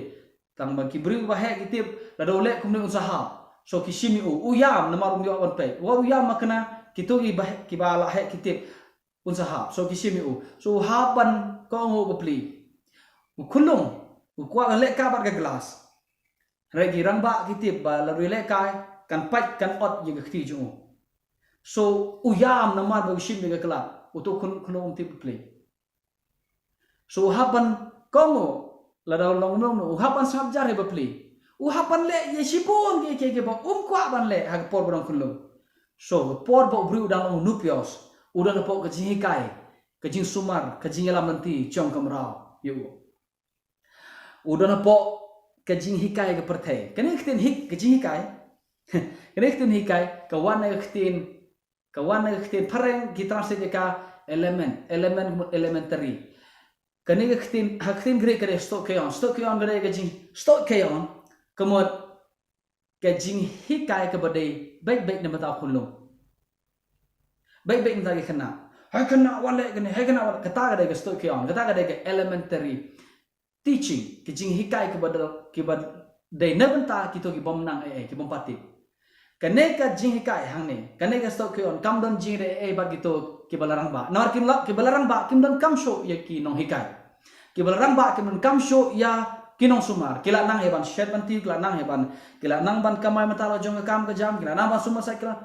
Tang ba ki briew ba heh ki tip, lada u leh kumne un sa hap. So ki shim ïa u, u ïam namar um ïoh ban peit. Wat u ïam ma kane, kito ki ba heh, kiba la heh ki tip, un sa hap. So ki shim ïa u. So u hap ban kohnguh bapli. U khyllung, u kwah ka lehkai bad ka glass. Hynrei ki rangbah ki tip ba lada u lehkai, kan pait, kan ot ïa ka kti jong u. So u ïam namar ba u shim ïa ka glass. Uto u khyn-, khyllung um tip bapli. So u hap ban kohnguh, lada long kumno kumno, u hap ban sngap jar hi bapli. U hap ban leh ïa shibun kiei kiei kiba um kwah ban leh ha ka por ba u dang khyllung. So ka por ba u briew u dang long u nupios, u don hapoh ka jinghikai, ka jingsumar, ka jingïalam lynti jong ka mraw ïa u. U don hapoh ka jinghikai ka pyrthei. Kane ka ktien hik-, ka jinghikai. Kane ka ktien hikai, ka wan na ka ktien, ka wan na ka ktien phareng ki translate ïa ka element, element, elementary. Kane ka ktien, ha ka ktien Greek ka dei stoicheion. Stoicheion ka dei ka jing, stoicheion, ka mut ka jinghikai kaba dei beit beit na bynta u khyllung. Beit beit na bynta ki khynnah. Hai khynnah wat leh kane, hai khynnah wat, kata ka dei ka stoicheion, kata ka dei ka elementary teaching, ka jinghikai kaba dei, kaba dei na bynta kito ki bym nang ei ei, ki bym pat tip. Kane ka jinghikai hangne, kane ka stoicheion, kam don jingïadei ei ei bad kito kiba la rangbah. Namar kim la, kiba la rangbah kim donkam shuh ïa ki nonghikai. Kiba la rangbah kim donkam shuh ïa ki nongsumar. Ki la nang hi ban shet ban tiew, ki la nang hi ban, ki la nang ban kamai mynta la jong ka kam ka jam, ki la nang ban sumar sait, ki la.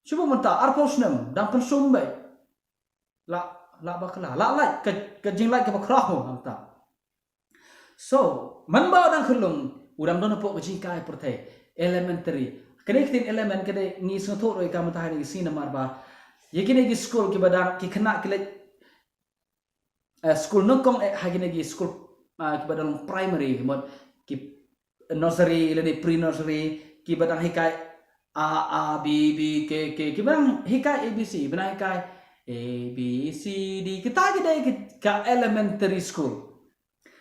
Shu ba mynta arphew snem dang pynsum beit. La, la bakla, la lait, ka, ka jinglait kaba khraw mynta. So mynba u dang khyllung, u dang don hapoh ka jinghikai pyrthei, elementary. Kane ka ktien element ka dei ngi sngewthuh ruh ïa ka mynta ha kine ki sngi namar ba ïa kine ki skul kiba dang, ki khynnah ki leit, eh, skul nyngkong eh ha kine ki skul, ah, kiba dang primary, mut ki nursery lane pre-nursery, kiba dang hikai A, A, B, B, K, K, kiba dang hikai A B C, kiba dang hikai A, B, C, D, kata ka dei ka, ka elementary school.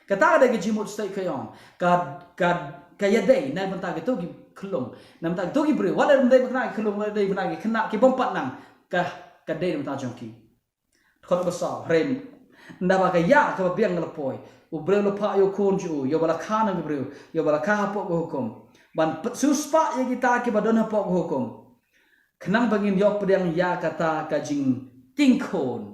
Kata ka dei ka jingmut stoicheion. Ka, ka, ka ïadei na bynta kito ki khyllung, na bynta kito ki briew. Wat la dei bynta ki khyllung, wat la dei bynta ki khynnah ki bym pat nang, ka, ka dei na bynta jong ki. Dkhot ba saw, hynrei ynda ba ka ïa kaba biang ka la poi, u briew u la phah ïa u khun jong u, ïa uba la kha na ka briew, ïa uba la kha hapoh ka hukum, ban pynsiewspah ïa kita kiba don hapoh ka hukum, khnang ba ngin ïoh pdiang ïa kata ka jingtieng khun.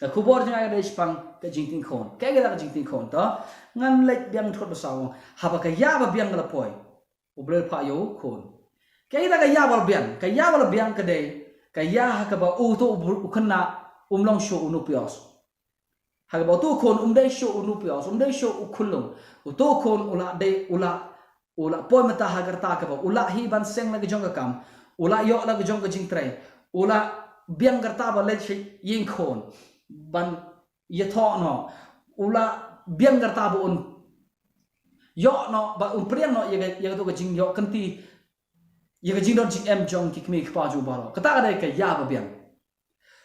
Ka khubor jong nga ka dei shaphang ka jingtieng khun. Kaei kata ka jingtieng khun? To ngan leit biang dkhot ba saw. Haba ka ïa ba biang ka la poi, u briew u la phah ïa u khun. Kaei kata ka ïa ba la biang? Ka ïa ba la biang ka dei ka ïa ha kaba uto u br-, u khynnah um long shuh u nupios. Ha kaba uto u khun um dei shuh u nupios, um dei shuh u khyllung. Uto u khun u la dei, u la, u la poi mynta ha ka rta kaba u la hi ban seng la ka jong ka kam, u la ïoh la ka jong ka jingtrei, u la biang ka rta ba leit sha ïing khun ban ïathoh noh, u la biang ka rta ba un ïoh noh, ba un pdiang noh ïa ka, ïa kato ka jingïoh kynti, ïa ka jingdon jingem jong ki kmie ki kpa jong u baroh. Kata ka dei ka ïa ba biang.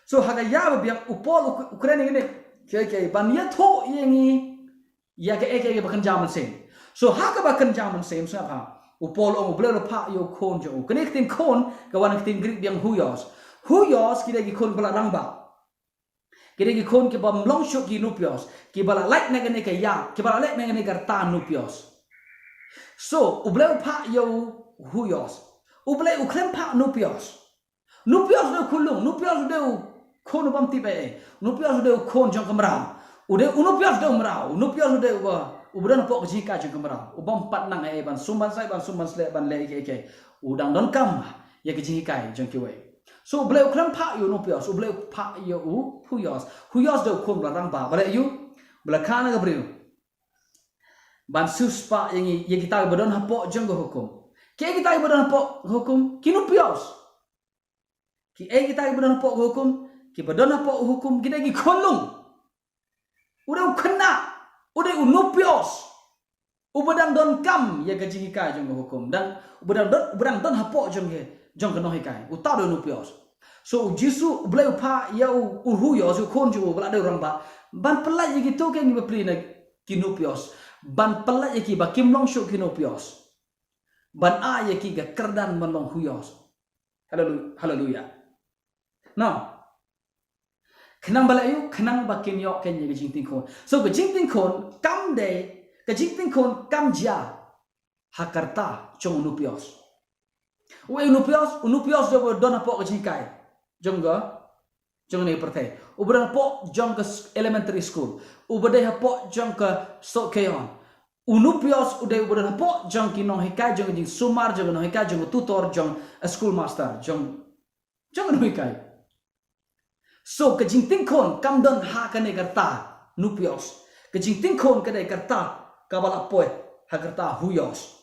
So ha ka ïa ba biang u Paul u, u kren ïa kane, okay, okay, ban ïathuh ïa ngi ïa kaei kaei ba kynja mynsiem. So ha kaba kynja mynsiem, sngap ha, u Paul u ong, U Blei u la phah ïa u Khun jong u. Kane ka ktien khun ka wan na ka ktien Greek biang huios. Huios ki dei ki khun ba la rangbah. Ki dei ki khun kiba ym long shuh ki nupios, kiba la lait na kane ka ïa, kiba la lait na kane ka rta nupios. So U Blei u phah ïa u huios. U Blei u khlem phah nupios. Nupios u dei u khunlung, nupios u dei u khun u bym tip ei ei. Nupios u dei u khun jong ka mraw. U dei, u nupios u dei u mraw, u nupios u dei uba, uba don hapoh ka jinghikai jong ka mraw, u bym pat nang ei ei ban sum ban sai, ban sum ban sleh, ban leh ei ei ei. U dang donkam ïa ka jinghikai jong kiwei. So U Blei u khlem phah ïa u nupios, U Blei u phah ïa u huios. Huios u dei u khun ba la rangbah, ba la ïoh, ba la kha na ka briew ban siewspah ïa ngi, ïa kita kiba don hapoh jong ka hukum. Kiei kita kiba don hapoh ka hukum? Ki nupios. Kiei kita kiba don hapoh ka hukum? Kiba don hapoh ka hukum ki dei ki khunlung. U dei u khynnah, u dei u nupios uba dang donkam ïa ka jinghikai jong ka hukum, dang, uba dang don, uba dang don hapoh jong ka, jong ka nonghikai. Uta u dei u nupios. So U Jisu, U Blei u phah ïa u, u huios, u khun jong u ba la dei u rangbah, ban pyllait ïa kito kiei kiba plie na ki nupios, ban pyllait ïa ki ba kim long shuh ki nupios, ban ai ïa ki ka kyrdan ban long huios. Haleluya, haleluya. Now, khnang ba la ïoh, khnang ba kin ïoh kein ïa ka jingtieng khun. So ka jingtieng khun kam dei, ka jingtieng khun kam jia ha ka rta jong u nupios. Uei u nupios? U nupios u dei uba don hapoh ka jinghikai jong ka, jong kane ka pyrthei. Uba don hapoh jong ka s-, elementary school, uba dei hapoh jong ka Sohkeion. U nupios u dei uba don hapoh jong ki nonghikai, jong ka jingsumar, jong ka nonghikai, jong ka tutor, jong ka schoolmaster, jong, jong ka nonghikai. So ka jingtieng khun kam don ha kane ka rta nupios. Ka jingtieng khun ka dei ka rta kaba la poi ha ka rta huios.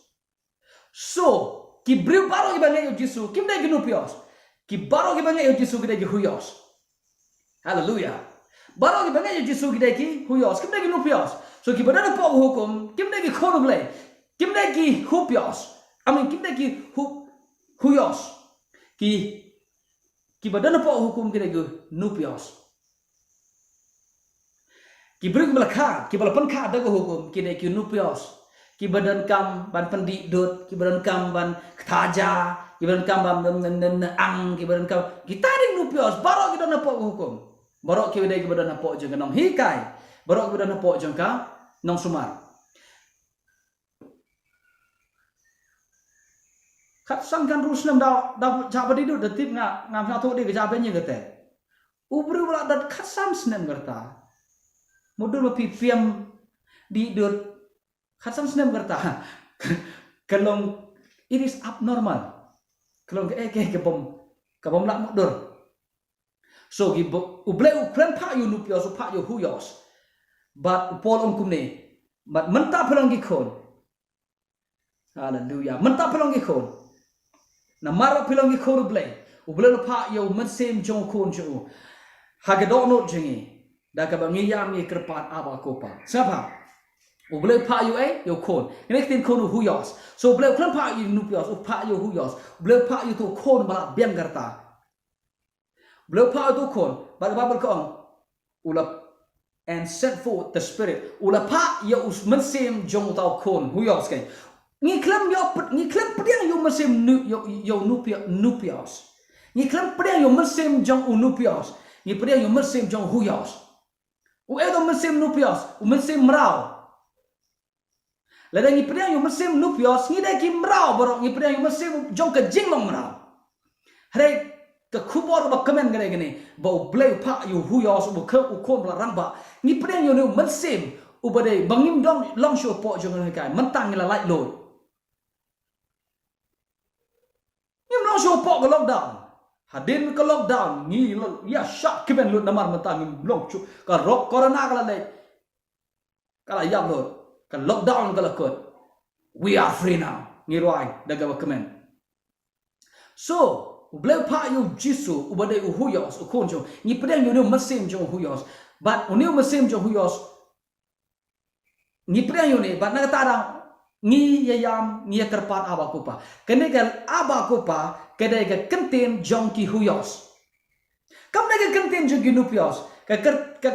So ki briew baroh kiba ngeit ïa u Jisu kim dei ki nupios. Ki baroh kiba ngeit ïa u Jisu ki dei ki huios. Haleluya. Baroh kiba ngeit ïa u Jisu ki dei ki huios, kim dei ki nupios. So kiba don hapoh ka hukum kim dei ki khun U Blei, kim dei ki hupios. I mean, kim dei ki hu-, huios. Ki, kiba don hapoh ka hukum ki dei ki nupios. Ki briew kiba la kha, kiba la pynkha da ka hukum ki dei ki nupios. Kiba donkam ban pyndih dud, kiba donkam ban kthaja, kiba donkam ban, ban, ban, ban ang, kiba donkam, kita dei nupios. Baroh ki don hapoh ka hukum. Baroh kiba dei kiba don hapoh jong ka nonghikai, baroh kiba don hapoh jong ka nongsumar. Khatsan khathynriew snem da, da jah ba dih dud, da tip nga, ngam sngewthuh dei ka jah ba nyngkong kata. U briew ba la dap khatsan snem ka rta. Mutdur ba phi pyrshang dih dud khatsan snem ka rta. Ka long, it is abnormal. Ka long kaei kaei ka bym, ka bym lah mutdur. So ki bo-, U Blei u khlem phah ïa u nupios, u phah ïa u huios. Bad u Paul u ong kumne, bad mynta phi long ki khun. Haleluya. Mynta phi long ki khun. Namar phi long ki khun U Blei, U Blei u la phah ïa u Mynsiem jong u Khun jong u ha ka dohnud jong ngi, da kaba ngi ïam ngi kyrpad, Abba, Ko Pa. Sngap ha. U Blei u phah ïa u ei, ïa u Khun. Kane ka ktien khun u huios. So U Blei u khlem phah ïa u nupios, u phah ïa u huios. U Blei u phah ïa uto u khun ba la biang ka rta. U Blei u phah ïa uto u khun, bad ka Baibl ka ong, u la, and sent forth the Spirit. U la phah ïa u Mynsiem jong uta u khun huios, keiñ. Ngi khlem ïoh pd-, ngi khlem pdiang ïa u mynsiem nu-, ïa u, ïa u nupia-, nupios. Ngi khlem pdiang ïa u mynsiem jong u nupios. Ngi pdiang ïa u mynsiem jong u huios. Uei uta u mynsiem nupios? U mynsiem mraw. Lada ngi pdiang ïa u mynsiem nupios, ngi dei ki mraw baroh, ngi pdiang ïa u mynsiem jong ka jinglong mraw. Hynrei ka khubor ba kmen ka dei kane, ba U Blei u phah ïa u huios, uba kha u khun ba la rangbah. Ngi pdiang ïa une u mynsiem uba dei ba ngim don long shuh hapoh jong ka nonghikai, mynta ngi la lait lut. Ngim long shuh hapoh ka lockdown. Hadien ka lockdown ngi la ïa shah kmen lut namar mynta ngim long shuh, ka rok corona ka la leit. Ka la ïap lut, ka lockdown ka la kut. We are free now. Ngi rwai da kaba kmen. So, U Blei u phah ïa u Jisu, uba dei u Huios, u khun jong u. Ngi pdiang ïa une u mynsiem jong u Huios. Bad une u mynsiem jong u Huios, ngi pdiang ïa une, bad na kata dang, ngi ïa ïam, ngi ïa kyrpad Abba Kpa. Kane ka Abba Kpa, ka dei ka kyntien jong ki Huios. Kam dei ka kyntien jong ki Nupios. Ka kyr-, ka,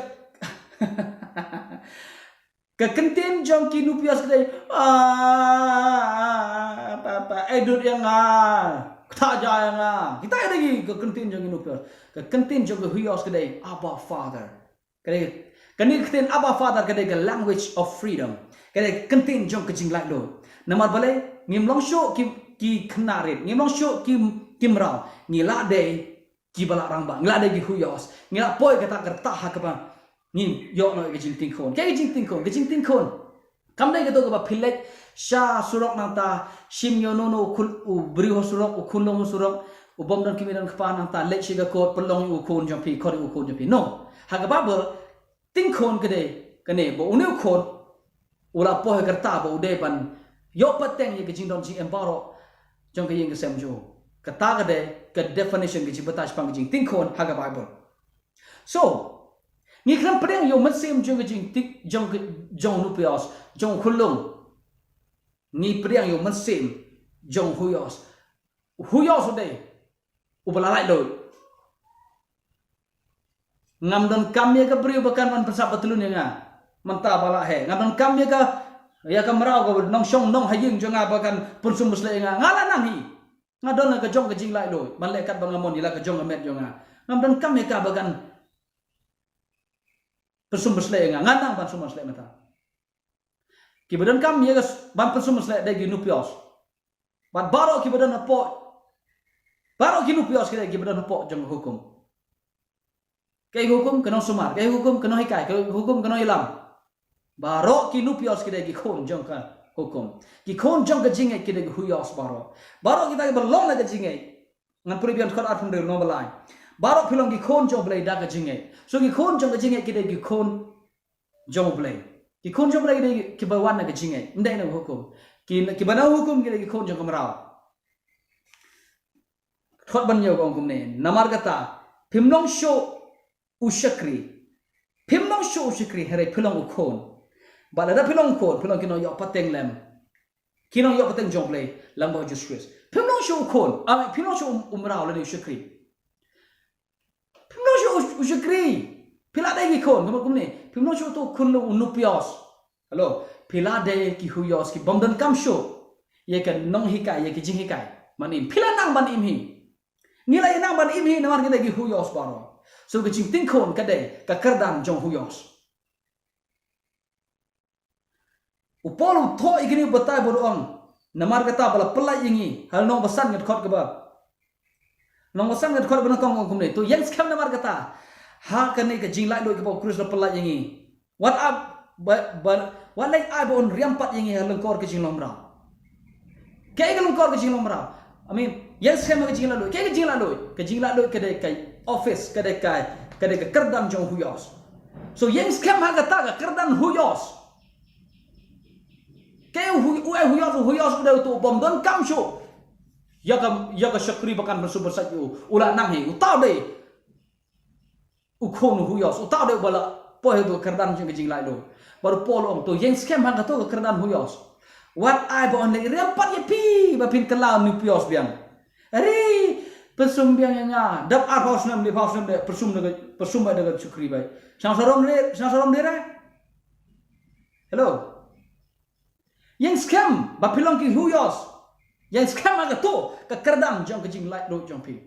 ka kyntien jong ki Nupios ka dei, "Ah, pa, pa, eh, dud ïa nga. Kata ja ïa nga." Kita ka dei ka kyntien jong ki Nupios. Ka kyntien jong ki Huios ka dei, "Abba Father." Ka dei, kane ka kyntien Abba Father ka dei ka language of freedom. Ka dei ka kyntien jong ka jinglaitluid. Namar balei, ngim long shuh ki, ki khynnah rit, ngim long shuh ki, ki mraw, ngi la dei kiba la rangbah, ngi la dei ki Huios, ngi la poi kata ka rta ha kaba ngin ïoh noh ïa ka jingting khun. Kaei ka jingting khun, ka jingting khun. Kam dei kato kaba phi leit sha surok nangta, shim ïa uno uno u khun, u briew ha surok, u khunlung ha surok, u bym don kmie don kpa nangta, leit sha ka kot, pynlong ïa u khun jong phi, khot ïa u khun jong phi. No. Ha ka Baibl, ting khun ka dei kane, ba une u khun u la poi ha ka rta ba u dei ban ïoh pateng ïa ka jingdon jingem baroh jong ka ïing ka sem jong u. Kata ka dei ka definition, ka jingbatai shaphang ka jingting khun ha ka Baibl. So, ngi khlem pdiang ïa u mynsiem jong ka jingting, jong ka, jong u Nupios, jong u khunlung. Ngi pdiang ïa u mynsiem jong u Huios. U Huios u dei uba la laitluid. Ngam donkam ïa ka briew ba kan ban pynsap pyntylun ïa nga. Mynta ba la heh. Ngam donkam ïa ka, ïa ka mraw kaba nongshong nonghaïing jong nga ba kan pynsum pynshlei ïa nga. Nga la nang hi. Nga don la ka jong ka jinglaitluid. Ban leh katba nga mon ïa la ka jong ka met jong nga. Ngam donkam ïa ka ba kan pynsum pynshlei ïa nga. Nga nang ban sum ban shlei mynta. Kiba donkam ïa ka s-, ban pynsum pynshlei dei ki Nupios. Bad baroh kiba don hapoh, baroh ki Nupios ki dei kiba don hapoh jong ka hukum. Kaei ka hukum? Ka nongsumar. Kaei ka hukum? Ka nonghikai. Kaei ka hukum? Ka nongïalam. Baroh ki Nupios ki dei ki khun jong ka hukum. Ki khun jong ka jingngeit ki dei ki Huios baroh. Baroh kita kiba long la ka jingngeit. Ngan pule biang dkhot arphew hynriew, lynnong ba lai. Baroh phi long ki khun jong U Blei da ka jingngeit. So ki khun jong ka jingngeit ki dei ki khun jong U Blei. Ki khun jong U Blei ki dei kiba wan na ka jingngeit, ym dei na ka hukum. Ki, kiba na ka hukum ki dei ki khun jong ka mraw. Dkhot ba hynñiew ka ong kumne, namar kata, phim long shuh u shakri. Phim long shuh u shakri, hynrei phi long u khun. Bad lada phi long u khun, phi long ki nongïoh pateng lem. Ki nongïoh pateng jong U Blei, lyngba U Jisu Khrist. Phim long shuh u khun, ah, phim long shuh u, u mraw lane u shakri. Phim long shuh u, u shakri. Phi la dei ki khun, ka mut kumne. Phim long shuh uto u khun u Nupios. Hello, phi la dei ki Huios ki bym donkam shuh ïa ka nonghikai, ïa ki jinghikai ban im. Phi la nang ban im hi. Ngi la ïa nang ban im hi namar ngi dei ki Huios baroh. So ka jingting khun ka dei ka kyrdan jong Huios. U Paul u thoh ïa kine u batai bad u ong, namar kata ba la pyllait ïa ngi, ha lynnong ba san ka dkhot kaba, lynnong ba san ka dkhot ba nyngkong ong kumne, to ïeng skhem namar kata ha kane ka jinglaitluid kaba U Khrist u la pyllait ïa ngi. Wat ap, ba, ba, wat leit ai ba un riam pat ïa ngi ha lyngkor ka jinglong mraw. Kaei ka lyngkor ka jinglong mraw? I mean, ïeng skhem ha ka jinglaitluid. Kaei ka jinglaitluid? Ka jinglaitluid ka dei ka office, ka dei ka, ka dei ka kyrdan jong Huios. So ïeng skhem ha kata ka kyrdan Huios. Kaei u Hui-, u ai Huios, u Huios u dei uto u bym donkam shuh ïa ka, ïa ka shakri ba kan pynsum pynshlei ïa u. U la nang hi, uta u dei u khun u Huios, uta u dei uba la poi ha ka kyrdan jong ka jinglaitluid. Bad u Paul u ong to ïeng skhem ha kato ka kyrdan Huios. Wat ai ba un leit riam pat ïa phi ba phin kylla u Nupios biang. Ari, pynsum biang ïa nga. Dap arphew snem, liphew snem de, pynsum da ka, pynsum da ka shakri beit. Shang sarom de, shang sarom de re. Hello. Ïeng skhem ba phi long ki Huios. Ïeng skhem ha kato ka kyrdan jong ka jinglaitluid jong phi.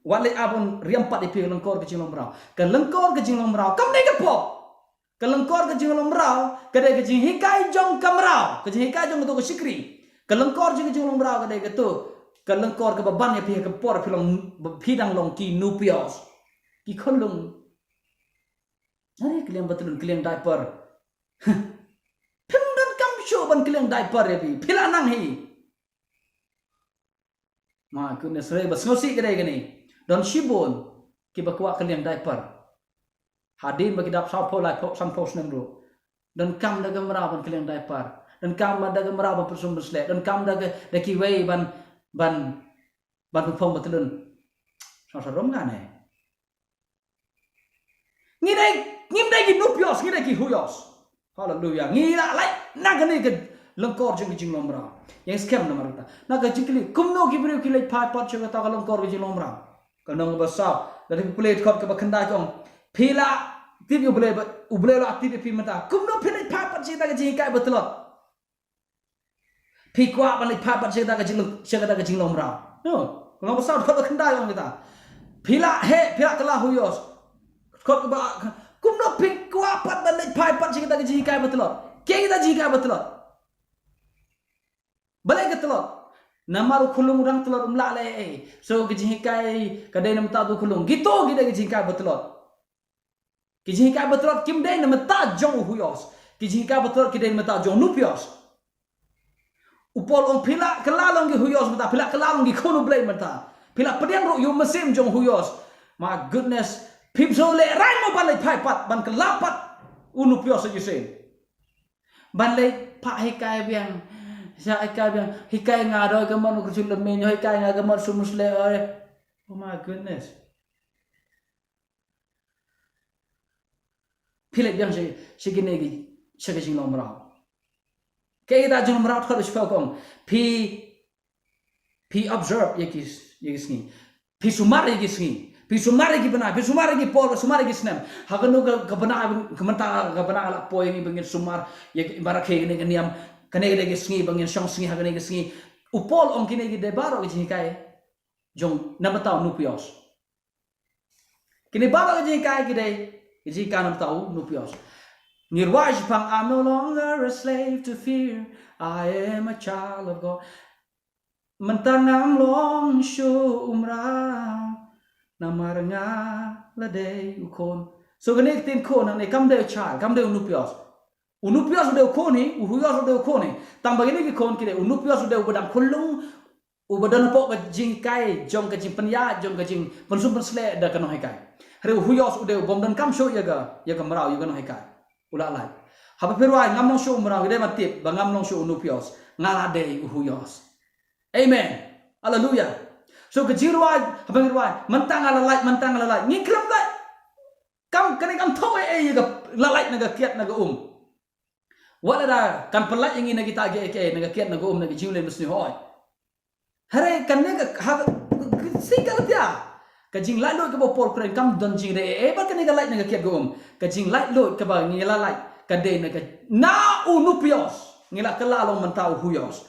Wat leit ai ba un riam pat ïa phi ha lyngkor ka jinglong mraw. Ka lyngkor ka jinglong mraw kam dei ka pop. Ka lyngkor ka jinglong mraw ka dei ka jinghikai jong ka mraw, ka jinghikai jong kato ka shakri. Ka lyngkor jong ka jinglong mraw ka dei kato ka lyngkor kaba ban ïa phi ha ka por phi long, phi dang long ki Nupios, ki khunlung. Ari, ka liang ba tylun, ka liang diaper. Phim donkam shuh ban kylliang diaper ïa phi. Phi la nang hi. My goodness, re ba sngewsih ka dei kane. Don shibun kiba kwah kylliang diaper. Hadien ba ki dap saw phew, lai phew, san phew snem ruh. Donkam da ka mraw ban kylliang diaper. Donkam da ka mraw ban pynsum pynshlei. Donkam da ka, da kiwei ban, ban Ban pynphong ba tlun. Sa sa rom nga ne. Ngi dei, ngim dei ki nupios, ngi dei ki huios. Haleluya. Ngi la lait na kane ka lyngkor jong ka jinglong mraw. Ïeng skhem namar kata. Na ka jingkylli, kumno ki briew ki leit phai pat sha kata ka lyngkor ka jinglong mraw. Ka nong ba saw, lada phi pule dkhot kaba khyndai ka ong. Phi la tip ïa U Blei ba, U Blei la tip ïa phi mynta. Kumno phi leit phai pat sha kata ka jinghikai ba tlot. Phi kwah ban leit phai pat sha kata ka jing, sha kata ka jinglong mraw. No. Ka nong ba saw dkhot ba khyndai ka ong kata. Phi la heh, phi la kylla huios. Dkhot kaba, kumno phi kwah pat ban leit phai pat sha kata ka jinghikai ba tlot. Kaei kata jinghikai ba tlot. Balei ka tlot? Namar u khunlung u dang tlot, um lah leh ei ei. So ka jinghikai ka dei na bynta u khunlung. Kito ki dei ka jinghikai ba tlot. Ki jinghikai ba tlot kim dei na bynta jong u huios. Ki jinghikai ba tlot ki dei na bynta jong u nupios. U Paul u ong phi la kylla long ki huios mynta, phi la kylla long ki khun U Blei mynta. Phi la pdiang ruh ïa u mynsiem jong u huios. My goodness. Phim sngewlehrain mo ban leit phai pat, ban kylla pat u nupios shisien. Ban leit phah hikai biang. Sa hikai biang. Hikai nga dei ka mon u kyrshut lem, hikai nga ka mon sumus le oi. Oh my goodness. Phi leit biang sha, sha kine ki, sha ka jinglong mraw. Kaei kata jinglong mraw, dkhot ba shiphew ka ong. Phi, phi observe ïa ki, ïa ki sngi. Phi sumar ïa ki sngi. Phi sumar ïa ki bnai, phi sumar ïa ki por, phi sumar ïa ki snem. Ha kano ka, ka bnai, ka mynta ka bnai la poi ïa ngi ba ngin sumar ïa ki, ba rakhe kane ka niam, kane ka dei ka sngi ba ngin shong sngi ha kane ka sngi. U Paul u ong kine ki dei baroh ki jinghikai jong, na bynta u nupios. Kine baroh ki jinghikai ki dei ki jinghikai na bynta u nupios. Ngi rwai shaphang, I'm no longer a slave to fear. I am a child of God. Mynta ngam long shuh u mraw, namar nga la dei u khun. So kane ka ktien khun hangne kam dei u child, kam dei u nupios. U nupios u dei u khun hi, u huios u dei u khun hi. Tang ba kine ki khun ki dei, u nupios u dei uba dang khunlung, uba don hapoh ka jinghikai jong ka jingpynïaid, jong ka jingpynsum pynsleh da ka nonghikai. Hynrei u huios u dei u bym donkam shuh ïa ka, ïa ka mraw, ïa ka nonghikai. U la lait. Haba phi rwai ngam long shuh u mraw, ngi dei ban tip ba ngam long shuh u nupios, nga la dei u huios. Amen. Haleluya. So ka jingrwai, haba ngi rwai, mynta nga la lait, mynta nga la lait. Ngim khlem lait. Kam, kane kam thaw ei ei ïa ka la lait na ka kiad na ka um. Wat lada kan pynlait ïa ngi na kita kiei kiei, na ka kiad na ka um, na ka jingleh mynsngi, hooid. Hynrei kane ka, ha ka, ka, ka, si ka la pia. Ka jinglaitluid kaba u Paul u kren kam don jingïadei ei ei bad kane ka lait na ka kiad ka um. Ka jinglaitluid kaba ngi la lait ka dei na ka, na u nupios. Ngi la kylla long mynta u huios.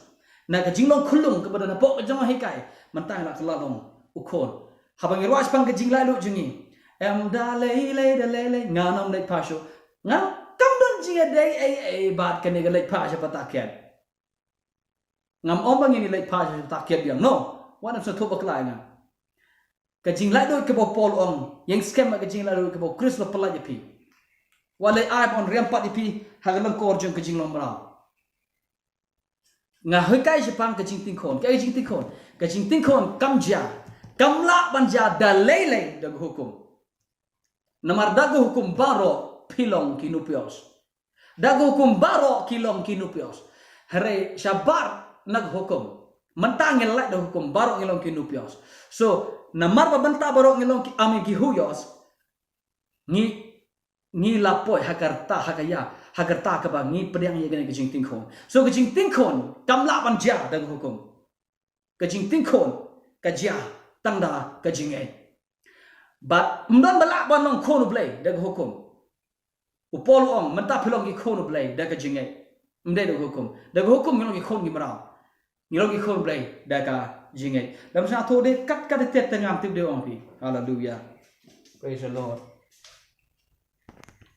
Na ka jinglong khunlung kaba don hapoh ka jinghikai, mynta ngi la kylla long u khun. Haba ngi rwai shaphang ka jinglaitluid jong ngi, em da lei lei, da lei lei, ngan ym leit phai shuh. Ngan, kam don jingïadei ei ei bad kane ka leit phai sha pata kiad. Ngam ong ba ngin ïa leit phai sha pata kiad biang, no. Wat nym sngewthuh bakla ïa nga. Ka jinglaitluid kaba u Paul u ong, ïeng skhem ïa ka jinglaitluid kaba u Khrist u la pynlait ïa phi. Wat leit ai ba un riam pat ïa phi ha ka lyngkor jong ka jinglong mraw. Nga hikai shaphang ka jingtingkhun, ka jingtingkhun, ka jingtingkhun kam jia, kam lah ban jia da lei lei da ka hukum. Namar da ka hukum baroh phi long ki nupios. Da ka hukum baroh ki long ki nupios. Hynrei shabar na ka hukum. Mynta ngi la lait da ka hukum baroh ngi long ki nupios. So, namar ba mynta baroh ngi long ki, I mean, ki huios. Ngi, ngi la poi ha ka rta, ha ka ïa, ha ka rta kaba ngi pdiang ïa kane ka jingtingkhun. So ka jingtingkhun kam lah ban jia da ka hukum. Ka jingtingkhun ka jia tang da ka jingngeit. Bad ym don ba lah ban long khun u Blei da ka hukum. U Paul u ong mynta phi long ki khun u Blei da ka jingngeit. Ym dei da ka hukum. Da ka hukum ngi long ki khun ki mraw. Ngi long ki khun u Blei da ka jingngeit. Dam sngewthuh de kat kat de tet te ngam tip de ong phi. Haleluya. Praise the Lord.